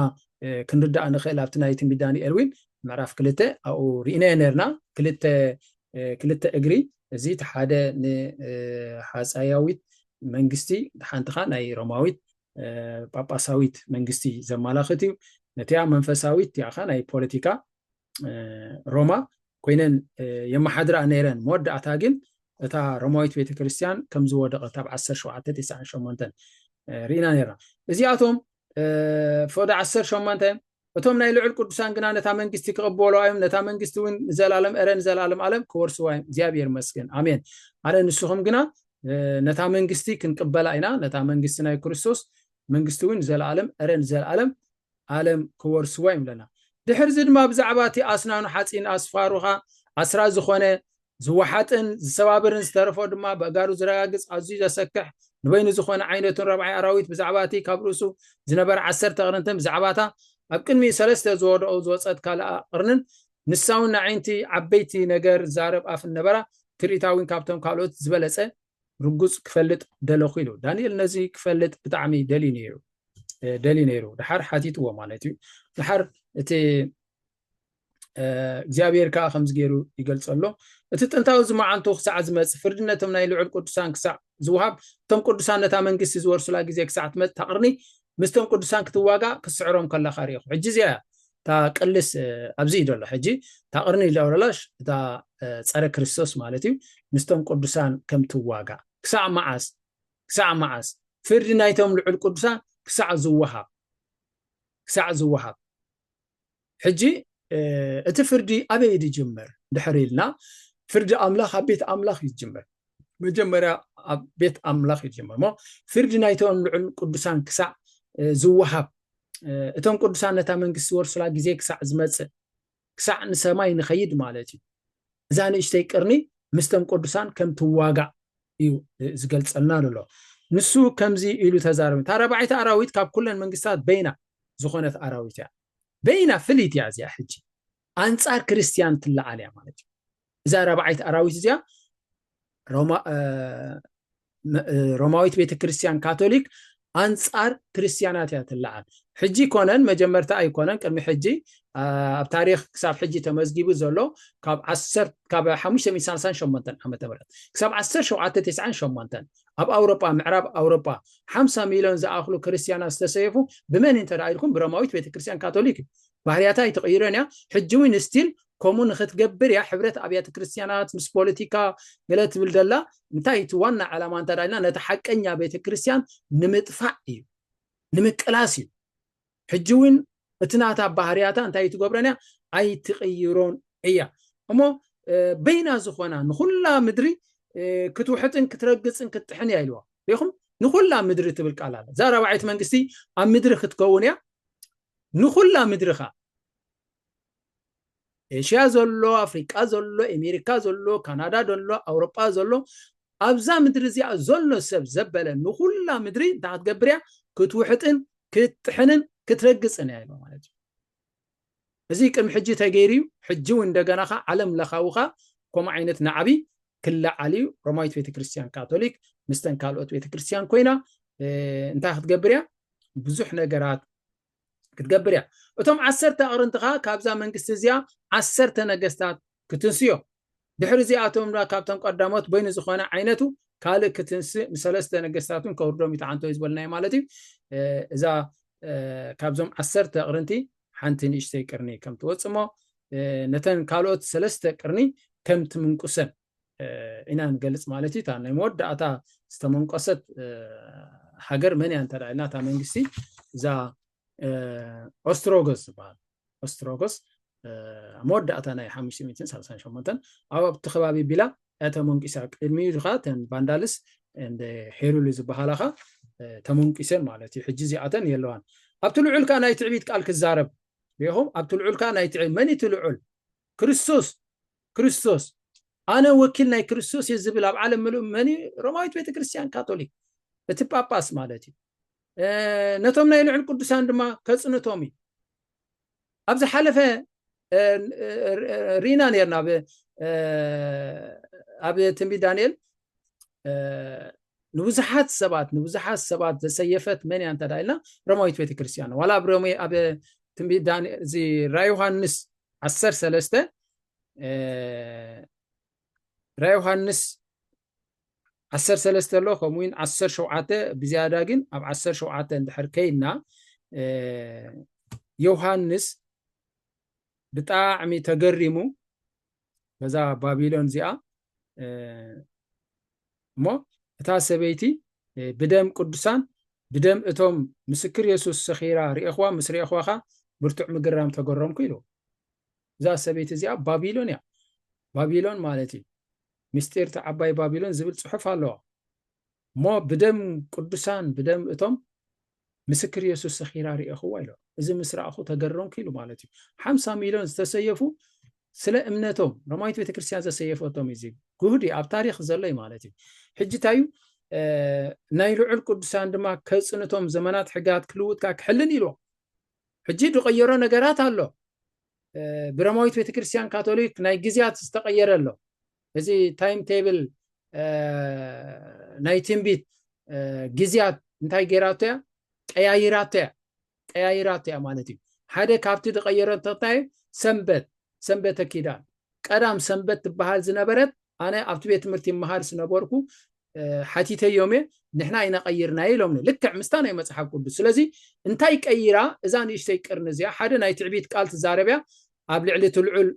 ክንርዳእ ንኽእል። ኣብቲ ናይ ትንቢት ዳንኤል እውን ምዕራፍ ክልተ ኣብኡ ርኢናዮ ነርና። ክልተ ክልተ እግሪ፣ እዚ እቲ ሓደ ንሃፃያዊት መንግስቲ፣ ሓንቲ ከዓ ናይ ሮማዊት ጳጳሳዊት መንግስቲ ዘመላኽት እዩ። ነቲኣ መንፈሳዊት እቲኣ ከዓ ናይ ፖለቲካ ሮማ ኮይነን የመሓድራ ነይረን። መወዳእታ ግን እታ ሮማዊት ቤተክርስትያን ከም ዝወደቐት ኣብ ዓሰርተ ሸውዓተ ተስዓን ሸሞንተን ርኢና ነይርና። እዚኣቶም ፈቕዲ ዓሰርተ ሸሞንተ፣ እቶም ናይ ልዑል ቅዱሳን ግና ነታ መንግስቲ ክቕበሉዋ እዮም፣ ነታ መንግስቲ እውን ንዘላለም እረ ንዘላለም ኣለም ክወርስዋ እዮም። እግዚኣብሔር ይመስገን፣ ኣሜን። ኣነ ንስኹም ግና ነታ መንግስቲ ክንቅበላ ኢና፣ ነታ መንግስቲ ናይ ክርስቶስ መንግስቲ እውን ንዘላለም እረ ንዘላለም ኣለም ክወርስዋ እዮም ለና። ድሕርዚ ድማ ብዛዕባ እቲ ኣስናኑ ሓፂን ኣስፋሩኻ ኣስራ ዝኾነ ዝወሓጥን ዝሰባብርን ዝተረፎ ድማ በእጋሩ ዝረጋግጽ ኣዝዩ ዘሰክሕ ንበይኑ ዝኾነ ዓይነቱን ረብዓይ ኣራዊት ብዛዕባ እቲ ካብ ርእሱ ዝነበረ ዓሰርተ ቅርንትን ብዛዕባታ ኣብ ቅድሚኡ ሰለስተ ዝወደቑ ዝወጸት ካልኣ ቅርንን ንሳ እውን ንዓይንቲ ዓበይቲ ነገር ዛረብ ኣፍን ነበራ። ትርኢታ እውን ካብቶም ካልኦት ዝበለጸ ርጉጽ ክፈልጥ ደለኹ ኢሉ። ዳንኤል ነዚ ክፈልጥ ብጣዕሚ ደልዩ ነይሩ፣ ደልዩ ነይሩ። ድሓር ሓቲትዎ ማለት እዩ። ድሓር እቲ እግዚኣብሔር ከዓ ከምዚ ገይሩ ይገልጸሎ። እቲ ጥንታዊ ዝመዓንቱ ክሳዕ ዝመጽእ፣ ፍርዲ ነቶም ናይ ልዑል ቅዱሳን ክሳዕ ዝወሃብ፣ እቶም ቅዱሳን ነታ መንግስቲ ዝወርሱላ ግዜ ክሳዕ ትመጽእ፣ እታ ቅርኒ ምስቶም ቅዱሳን ክትዋጋእ ክትስዕሮም ከለኻ ርኢኹ። ሕጂ እዚኣ እታ ቅልስ ኣብዚ እዩ ዘሎ። ሕጂ እታ ቅርኒ ደብረላሽ እታ ጸረ ክርስቶስ ማለት እዩ፣ ምስቶም ቅዱሳን ከም ትዋጋእ። ክሳዕ መዓስ? ክሳዕ መዓስ? ፍርዲ ናይቶም ልዑል ቅዱሳን ክሳዕ ዝወሃብ፣ ክሳዕ ዝወሃብ። ሕጂ እቲ ፍርዲ ኣበይ ዝጅምር ድሕር ኢልና፣ ፍርዲ ኣምላኽ ኣብ ቤት ኣምላኽ ይጅምር። መጀመርያ ኣብ ቤት ኣምላኽ ይጅምር እሞ፣ ፍርዲ ናይቶም ልዑል ቅዱሳን ክሳዕ ዝወሃብ፣ እቶም ቅዱሳን ነታ መንግስቲ ዝወርሱላ ግዜ ክሳዕ ዝመጽእ፣ ክሳዕ ንሰማይ ንኸይድ ማለት እዩ። እዛ ንእሽተይ ቅርኒ ምስቶም ቅዱሳን ከም ትዋጋእ እዩ ዝገልጸልና ዘሎ። ንሱ ከምዚ ኢሉ ተዛረበ፣ እታ ረባዒት ኣራዊት ካብ ኩለን መንግስታት በይና ዝኾነት ኣራዊት እያ። በይና ፍልይቲ እያ እዚኣ። ሕጂ ኣንጻር ክርስትያን ትለዓል እያ ማለት እዩ። እዛ ራብዓይት ኣራዊት እዚኣ ሮማዊት ቤተክርስትያን ካቶሊክ ኣንጻር ክርስትያናት እያ ትለዓል። ሕጂ ይኮነን መጀመርታ ኣይኮነን፣ ቅድሚ ሕጂ ኣብ ታሪክ ክሳብ ሕጂ ተመዝጊቡ ዘሎ ካብ ዓሰርተ ካብ ሓሙሽተ ሚእቲ ሰላሳን ሸሞንተን ዓመተ ምህረት ክሳብ ዓሰርተ ሸውዓተ ተስዓን ሸሞንተን ኣብ ኣውሮጳ፣ ምዕራብ ኣውሮጳ ሓምሳ ሚልዮን ዝኣኽሉ ክርስትያናት ዝተሰየፉ ብመን እንተ ኢልኩም ብሮማዊት ቤተክርስትያን ካቶሊክ እዩ። ባህርያታ ኣይትቕይሮን እያ። ሕጂ እውን ስቲል ከምኡ ንክትገብር እያ። ሕብረት ኣብያተ ክርስትያናት ምስ ፖለቲካ ገለ ትብል ደላ እንታይ እቲ ዋና ዓላማ እንተ ኢልና ነቲ ሓቀኛ ቤተክርስትያን ንምጥፋእ እዩ፣ ንምቅላስ እዩ። ሕጂ እውን እቲ ናታ ባህርያታ እንታይ ትገብረን እያ? ኣይትቕይሮን እያ። እሞ በይና ዝኾና ንኹላ ምድሪ ክትውሕጥን ክትረግፅን ክትጥሕን እያ ኢልዋ። ሪኹም ንኹላ ምድሪ ትብል ቃል ኣለ። እዛ ራብዓይቲ መንግስቲ ኣብ ምድሪ ክትከውን እያ። ንኹላ ምድሪ ኸ ኤሽያ ዘሎ፣ ኣፍሪቃ ዘሎ፣ ኤሜሪካ ዘሎ፣ ካናዳ ዘሎ፣ ኣውሮጳ ዘሎ፣ ኣብዛ ምድሪ እዚኣ ዘሎ ሰብ ዘበለ ንኹላ ምድሪ እንታይ ክትገብር እያ? ክትውሕጥን ክትጥሕንን ክትረግፅን እያ ኢሎ ማለት እዩ። እዚ ቅድሚ ሕጂ ተገይሩ እዩ። ሕጂ እውን እንደገና ኸ ዓለም ለኻዊ ኸ ከምኡ ዓይነት ናዕቢ ክለዓል እዩ። ሮማዊት ቤተክርስትያን ካቶሊክ ምስተን ካልኦት ቤተክርስትያን ኮይና እንታይ ክትገብር እያ? ብዙሕ ነገራት ክትገብር እያ። እቶም ዓሰርተ ኣቕርንትኻ ካብዛ መንግስቲ እዚኣ ዓሰርተ ነገስታት ክትንስዮ ድሕሪ እዚኣቶም ካብቶም ቀዳሞት በይኑ ዝኾነ ዓይነቱ ካልእ ክትንስእ ንሰለስተ ነገስታትን ከውርዶም ይተዓንቶ እዩ ዝበልናዮ ማለት እዩ። እዛ ካብዞም ዓሰርተ ቅርንቲ ሓንቲ ንእሽተይ ቅርኒ ከም ትወፅሞ ነተን ካልኦት ሰለስተ ቅርኒ ከም ትምንቁሰን ኢና ንገልፅ ማለት እዩ። እታ ናይ መወዳእታ ዝተመንቆሰት ሃገር መን እያ እንተ ኢልና እታ መንግስቲ እዛ ኦስትሮጎስ ዝበሃል ኦስትሮጎስ መወዳእታ ናይ ሓሙሽተ ሚእትን ሰላሳን ሸሞንተን ኣብ ኣብቲ ከባቢ ቢላ እያ ተመንቂሳ። ቅድሚኡ ኸዓ ተን ቫንዳልስ ሄሩሉ ዝበሃላ ኸዓ ተመንቂሰን ማለት እዩ። ሕጂ እዚኣተን የለዋን። ኣብቲ ልዑል ከዓ ናይ ትዕቢት ቃል ክዛረብ ሪኢኹም። ኣብቲ ልዑል ከዓ ናይ ትዕቢት መን እቲ ልዑል? ክርስቶስ። ክርስቶስ ኣነ ወኪል ናይ ክርስቶስ እየ ዝብል ኣብ ዓለም ምሉእ መን እዩ? ሮማዊት ቤተክርስትያን ካቶሊክ፣ እቲ ጳጳስ ማለት እዩ። ነቶም ናይ ልዑል ቅዱሳን ድማ ከጽንቶም እዩ። ኣብ ዝሓለፈ ሪና ነርና ኣብ ትንቢት ዳንኤል ንብዙሓት ሰባት ንብዙሓት ሰባት ዘሰየፈት መን እያ እንተ ኢልና ሮማዊት ቤተክርስትያን። ዋላ ኣብ ሮሜ ኣብ ትንቢት ዳንኤል እዚ ራ ዮሃንስ ዓሰርተ ሰለስተ ራ ዮሃንስ ዓሰርተ ሰለስተ ኣሎ ከምኡ እውን ዓሰርተ ሸውዓተ ብዝያዳ ግን ኣብ ዓሰርተ ሸውዓተ እንድሕር ከይድና ዮሃንስ ብጣዕሚ ተገሪሙ በዛ ባቢሎን እዚኣ እሞ እታ ሰበይቲ ብደም ቅዱሳን ብደም እቶም ምስክር የሱስ ሰኺራ ርኤኽዋ ምስ ርኤኽዋ ኸዓ ብርቱዕ ምግራም ተገረምኩ ኢሉ። እዛ ሰበይቲ እዚኣ ባቢሎን እያ። ባቢሎን ማለት እዩ ምስጢር እታ ዓባይ ባቢሎን ዝብል ፅሑፍ ኣለዋ። እሞ ብደም ቅዱሳን ብደም እቶም ምስክር የሱስ ሰኺራ ርኤኽዋ ኢሎ። እዚ ምስ ረኣኹ ተገረምኩ ኢሉ ማለት እዩ። ሓምሳ ሚልዮን ዝተሰየፉ ስለ እምነቶም ሮማዊት ቤተክርስትያን ዘሰየፈቶም እዩ። እዚ ጉህዲ ኣብ ታሪክ ዘሎ እዩ ማለት እዩ። ሕጂ እንታይ እዩ ናይ ልዑል ቅዱሳን ድማ ከፅንቶም ዘመናት ሕግጋት ክልውጥካ ክሕልን ኢልዎ። ሕጂ ዝቀየሮ ነገራት ኣሎ። ብሮማዊት ቤተክርስትያን ካቶሊክ ናይ ግዜያት ዝተቀየረ ኣሎ። እዚ ታይም ቴብል ናይ ትንቢት ግዜያት እንታይ ገይራቶ እያ? ቀያይራቶ እያ። ቀያይራቶ እያ ማለት እዩ። ሓደ ካብቲ ዝቀየረ እንታይ ሰንበት ሰንበተ ኪዳን ቀዳም ሰንበት ትበሃል ዝነበረት ኣነ ኣብቲ ቤት ትምህርቲ ይመሃር ዝነበርኩ ሓቲተዮም እየ። ንሕና ኢና ቀይርናዮ ኢሎምኒ ልክዕ ምስታ ናይ መፅሓፍ ቅዱስ። ስለዚ እንታይ ቀይራ እዛ ንእሽተይ ቅርኒ እዚኣ? ሓደ ናይ ትዕቢት ቃል ትዛረብ እያ ኣብ ልዕሊ እቲ ልዑል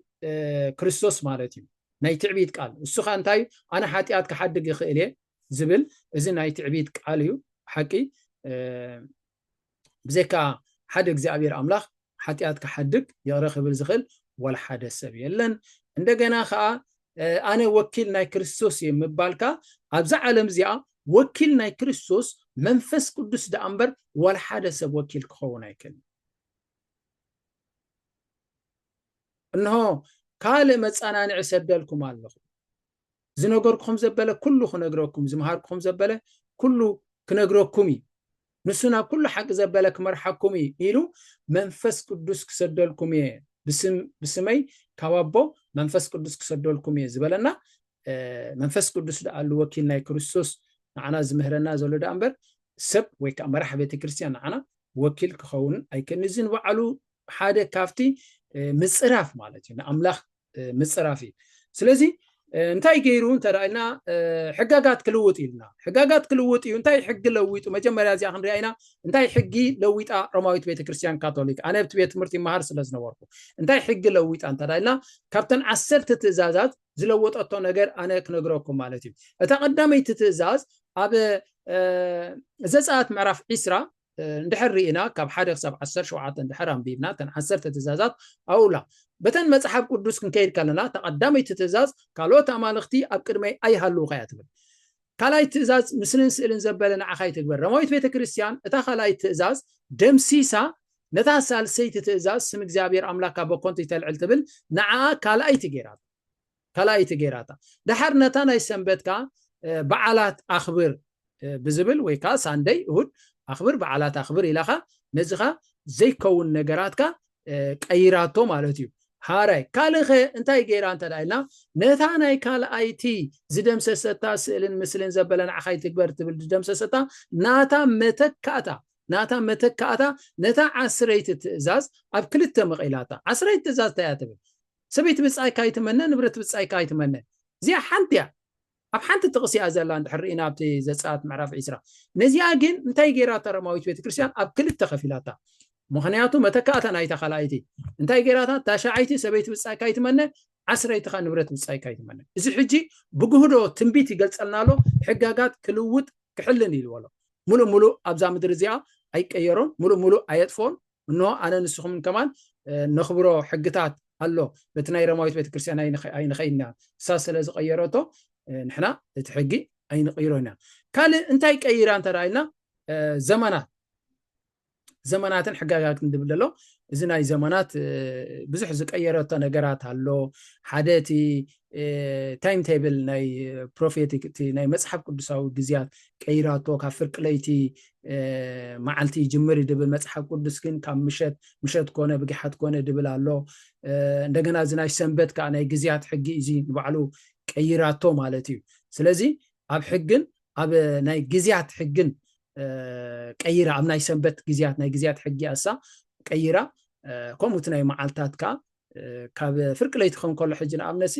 ክርስቶስ ማለት እዩ። ናይ ትዕቢት ቃል እሱ ኸ እንታይ እዩ? ኣነ ሓጢኣት ክሓድግ ይኽእል እየ ዝብል እዚ ናይ ትዕቢት ቃል እዩ። ሓቂ ብዘይካ ሓደ እግዚኣብሔር ኣምላኽ ሓጢኣት ክሓድግ ይቕረ ክብል ዝኽእል ዋላ ሓደ ሰብ የለን። እንደገና ከዓ ኣነ ወኪል ናይ ክርስቶስ እየ ምባልካ ኣብዛ ዓለም እዚኣ ወኪል ናይ ክርስቶስ መንፈስ ቅዱስ ደኣ እምበር ዋላ ሓደ ሰብ ወኪል ክኸውን ኣይክእልን። እንሆ ካልእ መጸናንዒ ሰደልኩም ኣለኹ። ዝነገርኩም ዘበለ ኩሉ ክነግረኩም፣ ዝመሃርኩም ዘበለ ኩሉ ክነግረኩም እዩ። ንሱ ናብ ኩሉ ሓቂ ዘበለ ክመርሓኩም እዩ ኢሉ መንፈስ ቅዱስ ክሰደልኩም እየ። ብስም ብስመይ ካብ ኣቦ መንፈስ ቅዱስ ክሰደልኩም እየ ዝበለና መንፈስ ቅዱስ ደኣ ወኪል ናይ ክርስቶስ ንዓና ዝምህረና ዘሎ ደኣ እምበር ሰብ ወይ ከዓ መራሕ ቤተክርስትያን ንዓና ወኪል ክኸውን ኣይክእልን። እዚ ንባዕሉ ሓደ ካብቲ ምፅራፍ ማለት እዩ፣ ንኣምላኽ ምፅራፍ እዩ። ስለዚ እንታይ ገይሩ እንተ ኢልና ሕጋጋት ክልውጥ ኢልና ሕጋጋት ክልውጥ እዩ። እንታይ ሕጊ ለዊጡ? መጀመርያ እዚኣ ክንሪኣ ኢና። እንታይ ሕጊ ለዊጣ ሮማዊት ቤተክርስትያን ካቶሊክ? ኣነ ኣብቲ ቤት ትምህርቲ ይመሃር ስለ ዝነበርኩ እንታይ ሕጊ ለዊጣ እንተ ኢልና ካብተን ዓሰርተ ትእዛዛት ዝለወጠቶ ነገር ኣነ ክነግረኩም ማለት እዩ። እታ ቀዳመይቲ ትእዛዝ ኣብ ዘፀኣት ምዕራፍ ዒስራ እንድሕር ርኢና ካብ ሓደ ክሳብ ዓሰርተ ሸውዓተ እንድሕር ኣንቢብና እተን ዓሰርተ ትእዛዛት ኣውላ በተን መፅሓፍ ቅዱስ ክንከይድ ከለና እታ ቀዳመይቲ ትእዛዝ ካልኦት ኣማልኽቲ ኣብ ቅድመይ ኣይሃልውኻ እያ ትብል። ካልኣይ ትእዛዝ ምስልን ስእልን ዘበለ ንዓኻ ይትግበር። ረማዊት ቤተክርስትያን እታ ካልኣይ ትእዛዝ ደምሲሳ ነታ ሳልሰይቲ ትእዛዝ ስም እግዚኣብሔር ኣምላካ በኮንቱ ይተልዕል ትብል ንዓኣ ካልኣይቲ ገይራታ ካልኣይቲ ገይራታ። ደሓር ነታ ናይ ሰንበትካ በዓላት ኣኽብር ብዝብል ወይ ከዓ ሳንደይ እሁድ ኣኽብር በዓላት ኣኽብር ኢላኻ ነዚኻ ዘይከውን ነገራትካ ቀይራቶ ማለት እዩ። ሃራይ ካልእኸ እንታይ ገይራ እንተ ኢልና ነታ ናይ ካልኣይቲ ዝደምሰሰታ ስእልን ምስልን ዘበለ ንዓኻ ይትግበር ትብል ዝደምሰሰታ ናታ መተካእታ ናታ መተካእታ ነታ ዓስረይቲ ትእዛዝ ኣብ ክልተ መቒላታ። ዓስረይቲ ትእዛዝ እንታይ እያ ትብል? ሰበይቲ ብጻይካ ኣይትመነ፣ ንብረት ብጻይካ ኣይትመነ። እዚኣ ሓንቲ እያ። ኣብ ሓንቲ ጥቕሲ እያ ዘላ እንድሕር ርኢና ኣብቲ ዘጸኣት ምዕራፍ ዒስራ። ነዚኣ ግን እንታይ ገይራታ ረማዊት ቤተክርስትያን ኣብ ክልተ ከፊላታ። ምኽንያቱ መተካእታ ናይታ ካልኣይቲ እንታይ ገይራታ? ታሻዓይቲ ሰበይቲ ብጻይካ ኣይትመነ፣ ዓስረይቲ ኸ ንብረት ብጻይካ ኣይትመነ። እዚ ሕጂ ብግህዶ ትንቢት ይገልጸልና ኣሎ። ሕጋጋት ክልውጥ ክሕልን ኢልዎ ኣሎ። ሙሉእ ሙሉእ ኣብዛ ምድሪ እዚኣ ኣይቀየሮን፣ ሙሉእ ሙሉእ ኣየጥፍኦን። እንሆ ኣነ ንስኹምን ከማን ነኽብሮ ሕግታት ኣሎ። በቲ ናይ ረማዊት ቤተክርስትያን ኣይንኸይድና እሳ ስለ ዝቀየረቶ ንሕና እቲ ሕጊ ኣይንቅይሮ ኢና። ካልእ እንታይ ቀይራ እንተ ኢልና ዘመናት ዘመናትን ሕጋጋትን ድብል ዘሎ እዚ ናይ ዘመናት ብዙሕ ዝቀየረቶ ነገራት ኣሎ። ሓደ እቲ ታይም ቴብል ናይ ፕሮፌቲክ እቲ ናይ መፅሓፍ ቅዱሳዊ ግዜያት ቀይራቶ ካብ ፍርቂ ለይቲ መዓልቲ ይጅምር ይድብል መፅሓፍ ቅዱስ ግን ካብ ምሸት ምሸት ኮነ ብጊሓት ኮነ ድብል ኣሎ። እንደገና እዚ ናይ ሰንበት ከዓ ናይ ግዜያት ሕጊ እዚ ንባዕሉ ቀይራቶ ማለት እዩ። ስለዚ ኣብ ሕግን ኣብ ናይ ግዜያት ሕግን ቀይራ ኣብ ናይ ሰንበት ግዜያት ናይ ግዜያት ሕጊ ኣሳ ቀይራ ከምኡ እቲ ናይ መዓልታት ከዓ ካብ ፍርቂ ለይቲ ክኸውን ከሎ ሕጂ ንኣብነሲ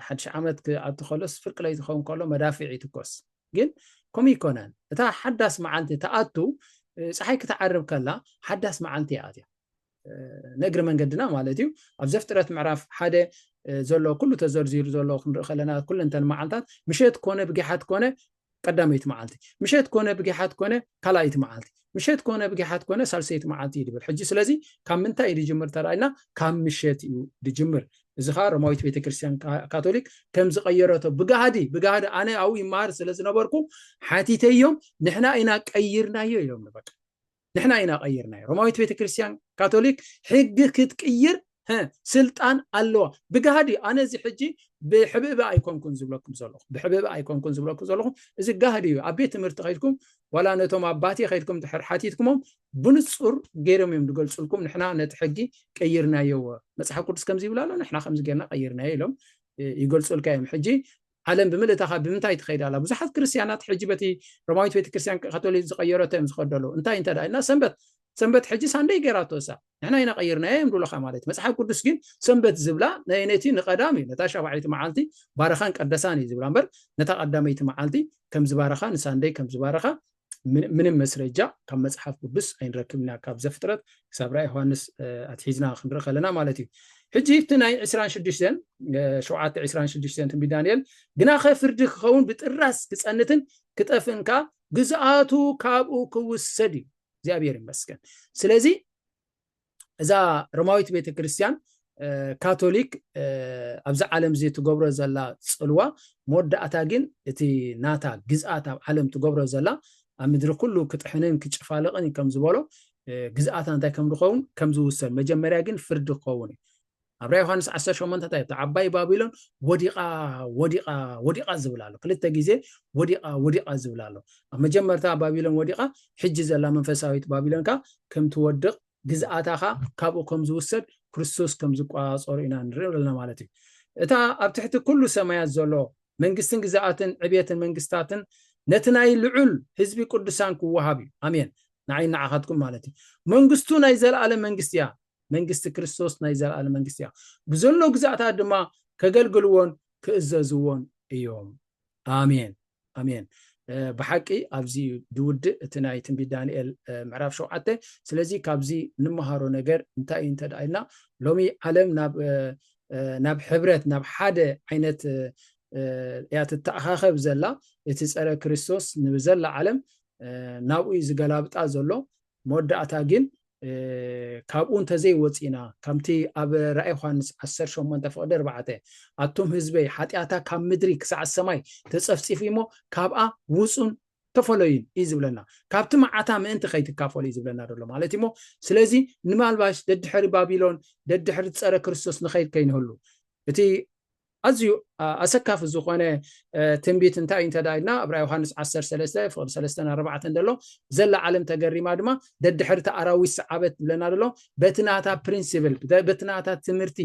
ሓድሽ ዓመት ክኣቱ ከሎስ ፍርቂ ለይቲ ክኸውን ከሎ መዳፍዕ ይትኮስ። ግን ከምኡ ይኮነን። እታ ሓዳስ መዓልቲ ተኣቱ ፀሓይ ክትዓርብ ከላ ሓዳስ መዓልቲ እያ ኣትያ። ንእግሪ መንገድና ማለት እዩ። ኣብ ዘፍጥረት ምዕራፍ ሓደ ዘሎ ኩሉ ተዘርዚሩ ዘሎ ክንርኢ ከለና ኩለንተን መዓልታት ምሸት ኮነ ብጊሓት ኮነ ቀዳመይቲ መዓልቲ ምሸት ኮነ ብጊሓት ኮነ ካልኣይቲ መዓልቲ ምሸት ኮነ ብጊሓት ኮነ ሳልሰይቲ መዓልቲ እዩ ድብል። ሕጂ ስለዚ ካብ ምንታይ እዩ ድጅምር ተራኢልና ካብ ምሸት እዩ ድጅምር። እዚ ከዓ ሮማዊት ቤተክርስትያን ካቶሊክ ከም ዝቀየረቶ ብጋህዲ ብጋህዲ ኣነ ኣብኡ ይመሃር ስለ ዝነበርኩ ሓቲተዮም ንሕና ኢና ቀይርናዮ ኢሎም በቃ ንሕና ኢና ቀይርናዮ። ሮማዊት ቤተክርስትያን ካቶሊክ ሕጊ ክትቅይር ስልጣን ኣለዋ ብጋህዲ። ኣነ እዚ ሕጂ ብሕብእብእ ኣይኮንኩን ዝብለኩም ዘለኹ ብሕብእብእ ኣይኮንኩን ዝብለኩም ዘለኹ እዚ ጋህዲ እዩ። ኣብ ቤት ትምህርቲ ከይድኩም ዋላ ነቶም ኣባቴ ከይድኩም ድሕር ሓቲትኩሞም ብንጹር ገይሮም እዮም ዝገልጹልኩም። ንሕና ነቲ ሕጊ ቀይርናዮ መጽሓፍ ቅዱስ ከምዚ ይብል ኣሎ ንሕና ከምዚ ገይርና ቀይርናዮ ኢሎም ይገልጹልካ እዮም። ሕጂ ዓለም ብምልእታ ካብ ብምንታይ ትኸይድ ኣላ? ብዙሓት ክርስትያናት ሕጂ በቲ ሮማዊት ቤተክርስትያን ካቶሊክ ዝቐየረቶ እዮም ዝኸደሉ። እንታይ እንተ ኢልና ሰንበት ሰንበት ሕጂ ሳንደይ ገይራቶ እሳ ንሕና ኢና ቀይርናዮ እዮም ድብሉኻ ማለት መፅሓፍ ቅዱስ ግን ሰንበት ዝብላ ነቲ ንቀዳም እዩ ነታ ሻባዓይቲ መዓልቲ ባረኻን ቀደሳን እዩ ዝብላ እምበር ነታ ቀዳመይቲ መዓልቲ ከም ዝባረኻ ንሳንደይ ከም ዝባረኻ ምንም መስረጃ ካብ መፅሓፍ ቅዱስ ኣይንረክብና ካብ ዘፍጥረት ክሳብ ራእይ ዮሃንስ ኣትሒዝና ክንርኢ ከለና ማለት እዩ። ሕጂ እቲ ናይ ዕስራን ሽዱሽተን ሸውዓተ ዕስራን ሽዱሽተን ትንቢት ዳንኤል ግናኸ ፍርዲ ክኸውን ብጥራስ ክጸንትን ክጠፍእን ከኣ ግዝኣቱ ካብኡ ክውሰድ እዩ። እግዚኣብሔር ይመስገን። ስለዚ እዛ ሮማዊት ቤተክርስትያን ካቶሊክ ኣብዚ ዓለም እዚ ትገብሮ ዘላ ፅልዋ መወዳእታ ግን እቲ ናታ ግዝኣት ኣብ ዓለም ትገብሮ ዘላ ኣብ ምድሪ ኩሉ ክጥሕንን ክጭፋለቕን እዩ ከም ዝበሎ ግዝኣታ እንታይ ከም ዝኸውን ከም ዝውሰን መጀመርያ ግን ፍርዲ ክኸውን እዩ። ኣብ ራእይ ዮሃንስ ዓሰርተ ሸሞንተ እንታይ ኣብታ ዓባይ ባቢሎን ወዲቓ ወዲቓ ወዲቓ ዝብል ኣሎ ክልተ ግዜ ወዲቓ ወዲቓ ዝብል ኣሎ። ኣብ መጀመርታ ባቢሎን ወዲቓ ሕጂ ዘላ መንፈሳዊት ባቢሎን ከዓ ከም ትወድቕ ግዝኣታ ከዓ ካብኡ ከም ዝውሰድ ክርስቶስ ከም ዝቆጻጸሩ ኢና ንርኢ ኣለና ማለት እዩ። እታ ኣብ ትሕቲ ኩሉ ሰማያት ዘሎ መንግስትን ግዛኣትን ዕብየትን መንግስታትን ነቲ ናይ ልዑል ህዝቢ ቅዱሳን ክወሃብ እዩ። ኣሜን። ንዓይ ንዓኻትኩም ማለት እዩ። መንግስቱ ናይ ዘለኣለም መንግስቲ እያ። መንግስቲ ክርስቶስ ናይ ዘለኣለም መንግስቲ እያ። ብዘሎ ግዛኣታት ድማ ከገልግልዎን ክእዘዝዎን እዮም። ኣሜን። ኣሜን። ብሓቂ ኣብዚ ድውድእ እቲ ናይ ትንቢት ዳንኤል ምዕራፍ ሸውዓተ። ስለዚ ካብዚ እንመሃሮ ነገር እንታይ እዩ እንተ ኢልና፣ ሎሚ ዓለም ናብ ናብ ሕብረት፣ ናብ ሓደ ዓይነት እያ ትተኣኻኸብ ዘላ። እቲ ጸረ ክርስቶስ ንብዘላ ዓለም ናብኡ እዩ ዝገላብጣ ዘሎ። መወዳእታ ግን ካብኡ እንተዘይወፂና፣ ከምቲ ኣብ ራእይ ዮሃንስ ዓሰርተ ሸሞንተ ፍቕዲ ኣርባዕተ፣ ኣቱም ህዝበይ ሓጢኣታ ካብ ምድሪ ክሳዕ ሰማይ ተፀፍፂፉ እሞ ካብኣ ውፁን ተፈለዩን እዩ ዝብለና። ካብቲ መዓታ ምእንቲ ከይትካፈሉ እዩ ዝብለና ዘሎ ማለት እሞ። ስለዚ ንማልባሽ ደድሕሪ ባቢሎን፣ ደድሕሪ ጸረ ክርስቶስ ንኸይድ ከይንህሉ፣ እቲ ኣዝዩ ኣሰካፊ ዝኾነ ትንቢት እንታይ እዩ እንተ ኢልና፣ ኣብ ራእይ ዮሃንስ ዓሰርተ ሰለስተ ፍቕዲ ሰለስተን ኣርባዕተን ዘሎ ዘላ ዓለም ተገሪማ ድማ ደድሕርቲ ኣራዊት ሰዓበት ዝብለና ዘሎ፣ በቲ ናታ ፕሪንሲፕል፣ በቲ ናታ ትምህርቲ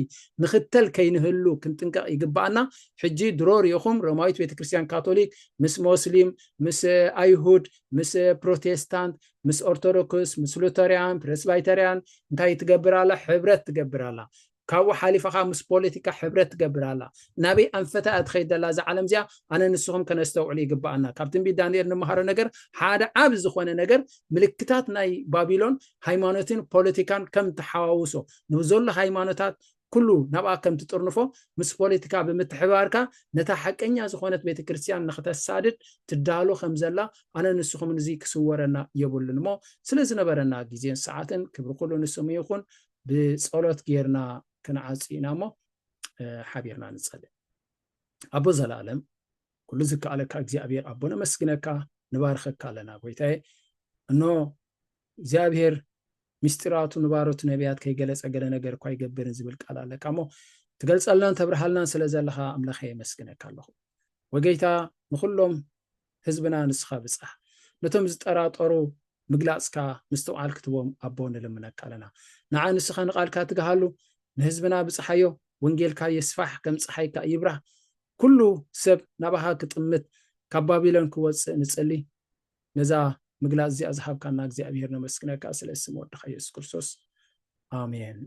ንኽተል ከይንህሉ ክንጥንቀቕ ይግባኣና። ሕጂ ድሮ ሪኢኹም ሮማዊት ቤተክርስትያን ካቶሊክ ምስ ሞስሊም፣ ምስ ኣይሁድ፣ ምስ ፕሮቴስታንት፣ ምስ ኦርቶዶክስ፣ ምስ ሉተርያን፣ ፕሬስባይተርያን እንታይ ትገብር ኣላ? ሕብረት ትገብር ኣላ። ካብኡ ሓሊፋ ከዓ ምስ ፖለቲካ ሕብረት ትገብር ኣላ። ናበይ ኣንፈታ እያ ትኸይድ ዘላ እዛ ዓለም እዚኣ? ኣነ ንስኹም ከነስተውዕሉ ይግባኣና። ካብ ትንቢት ዳንኤል ንመሃሮ ነገር ሓደ ዓቢ ዝኾነ ነገር፣ ምልክታት ናይ ባቢሎን ሃይማኖትን ፖለቲካን ከም ተሓዋውሶ፣ ንብዘሎ ሃይማኖታት ኩሉ ናብኣ ከም ትጥርንፎ፣ ምስ ፖለቲካ ብምትሕባርካ ነታ ሓቀኛ ዝኾነት ቤተክርስትያን ንክተሳድድ ትዳሎ ከም ዘላ ኣነ ንስኹም እዚ ክስወረና የብሉን። እሞ ስለ ዝነበረና ግዜን ሰዓትን ክብሪ ኩሉ ንስሙ ይኹን። ብጸሎት ጌርና ክንዓጽ ኢና እሞ ሓቢርና ንጸልእ። ኣቦ ዘለኣለም፣ ኩሉ ዝከኣለካ እግዚኣብሔር ኣቦ፣ ነመስግነካ፣ ንባርኸካ ኣለና ጎይታዬ። እኖ እግዚኣብሔር ምስጢራቱ ንባሮቱ ነቢያት ከይገለጸ ገለ ነገር እኳ ኣይገብርን ዝብል ቃል ኣለካ እሞ ትገልጸልናን ተብርሃልናን ስለ ዘለኻ ኣምላኸ የመስግነካ ኣለኹ። ወገይታ ንኹሎም ህዝብና ንስኻ ብጻሕ። ነቶም ዝጠራጠሩ ምግላጽካ ምስትውዓል ክትቦም ኣቦ ንልምነካ ኣለና። ንዓ ንስኻ ንቓልካ ትግሃሉ፣ ንህዝብና ብጽሓዮ፣ ወንጌልካ የስፋሕ፣ ከም ጸሓይካ ይብራህ። ኩሉ ሰብ ናባኻ ክጥምት ካብ ባቢሎን ክወጽእ ንጽሊ። ነዛ ምግላጽ እዚኣ ዝሃብካና እግዚኣብሔር ነመስግነካ ስለ ስም ወድኻ የሱስ ክርስቶስ። ኣሜን።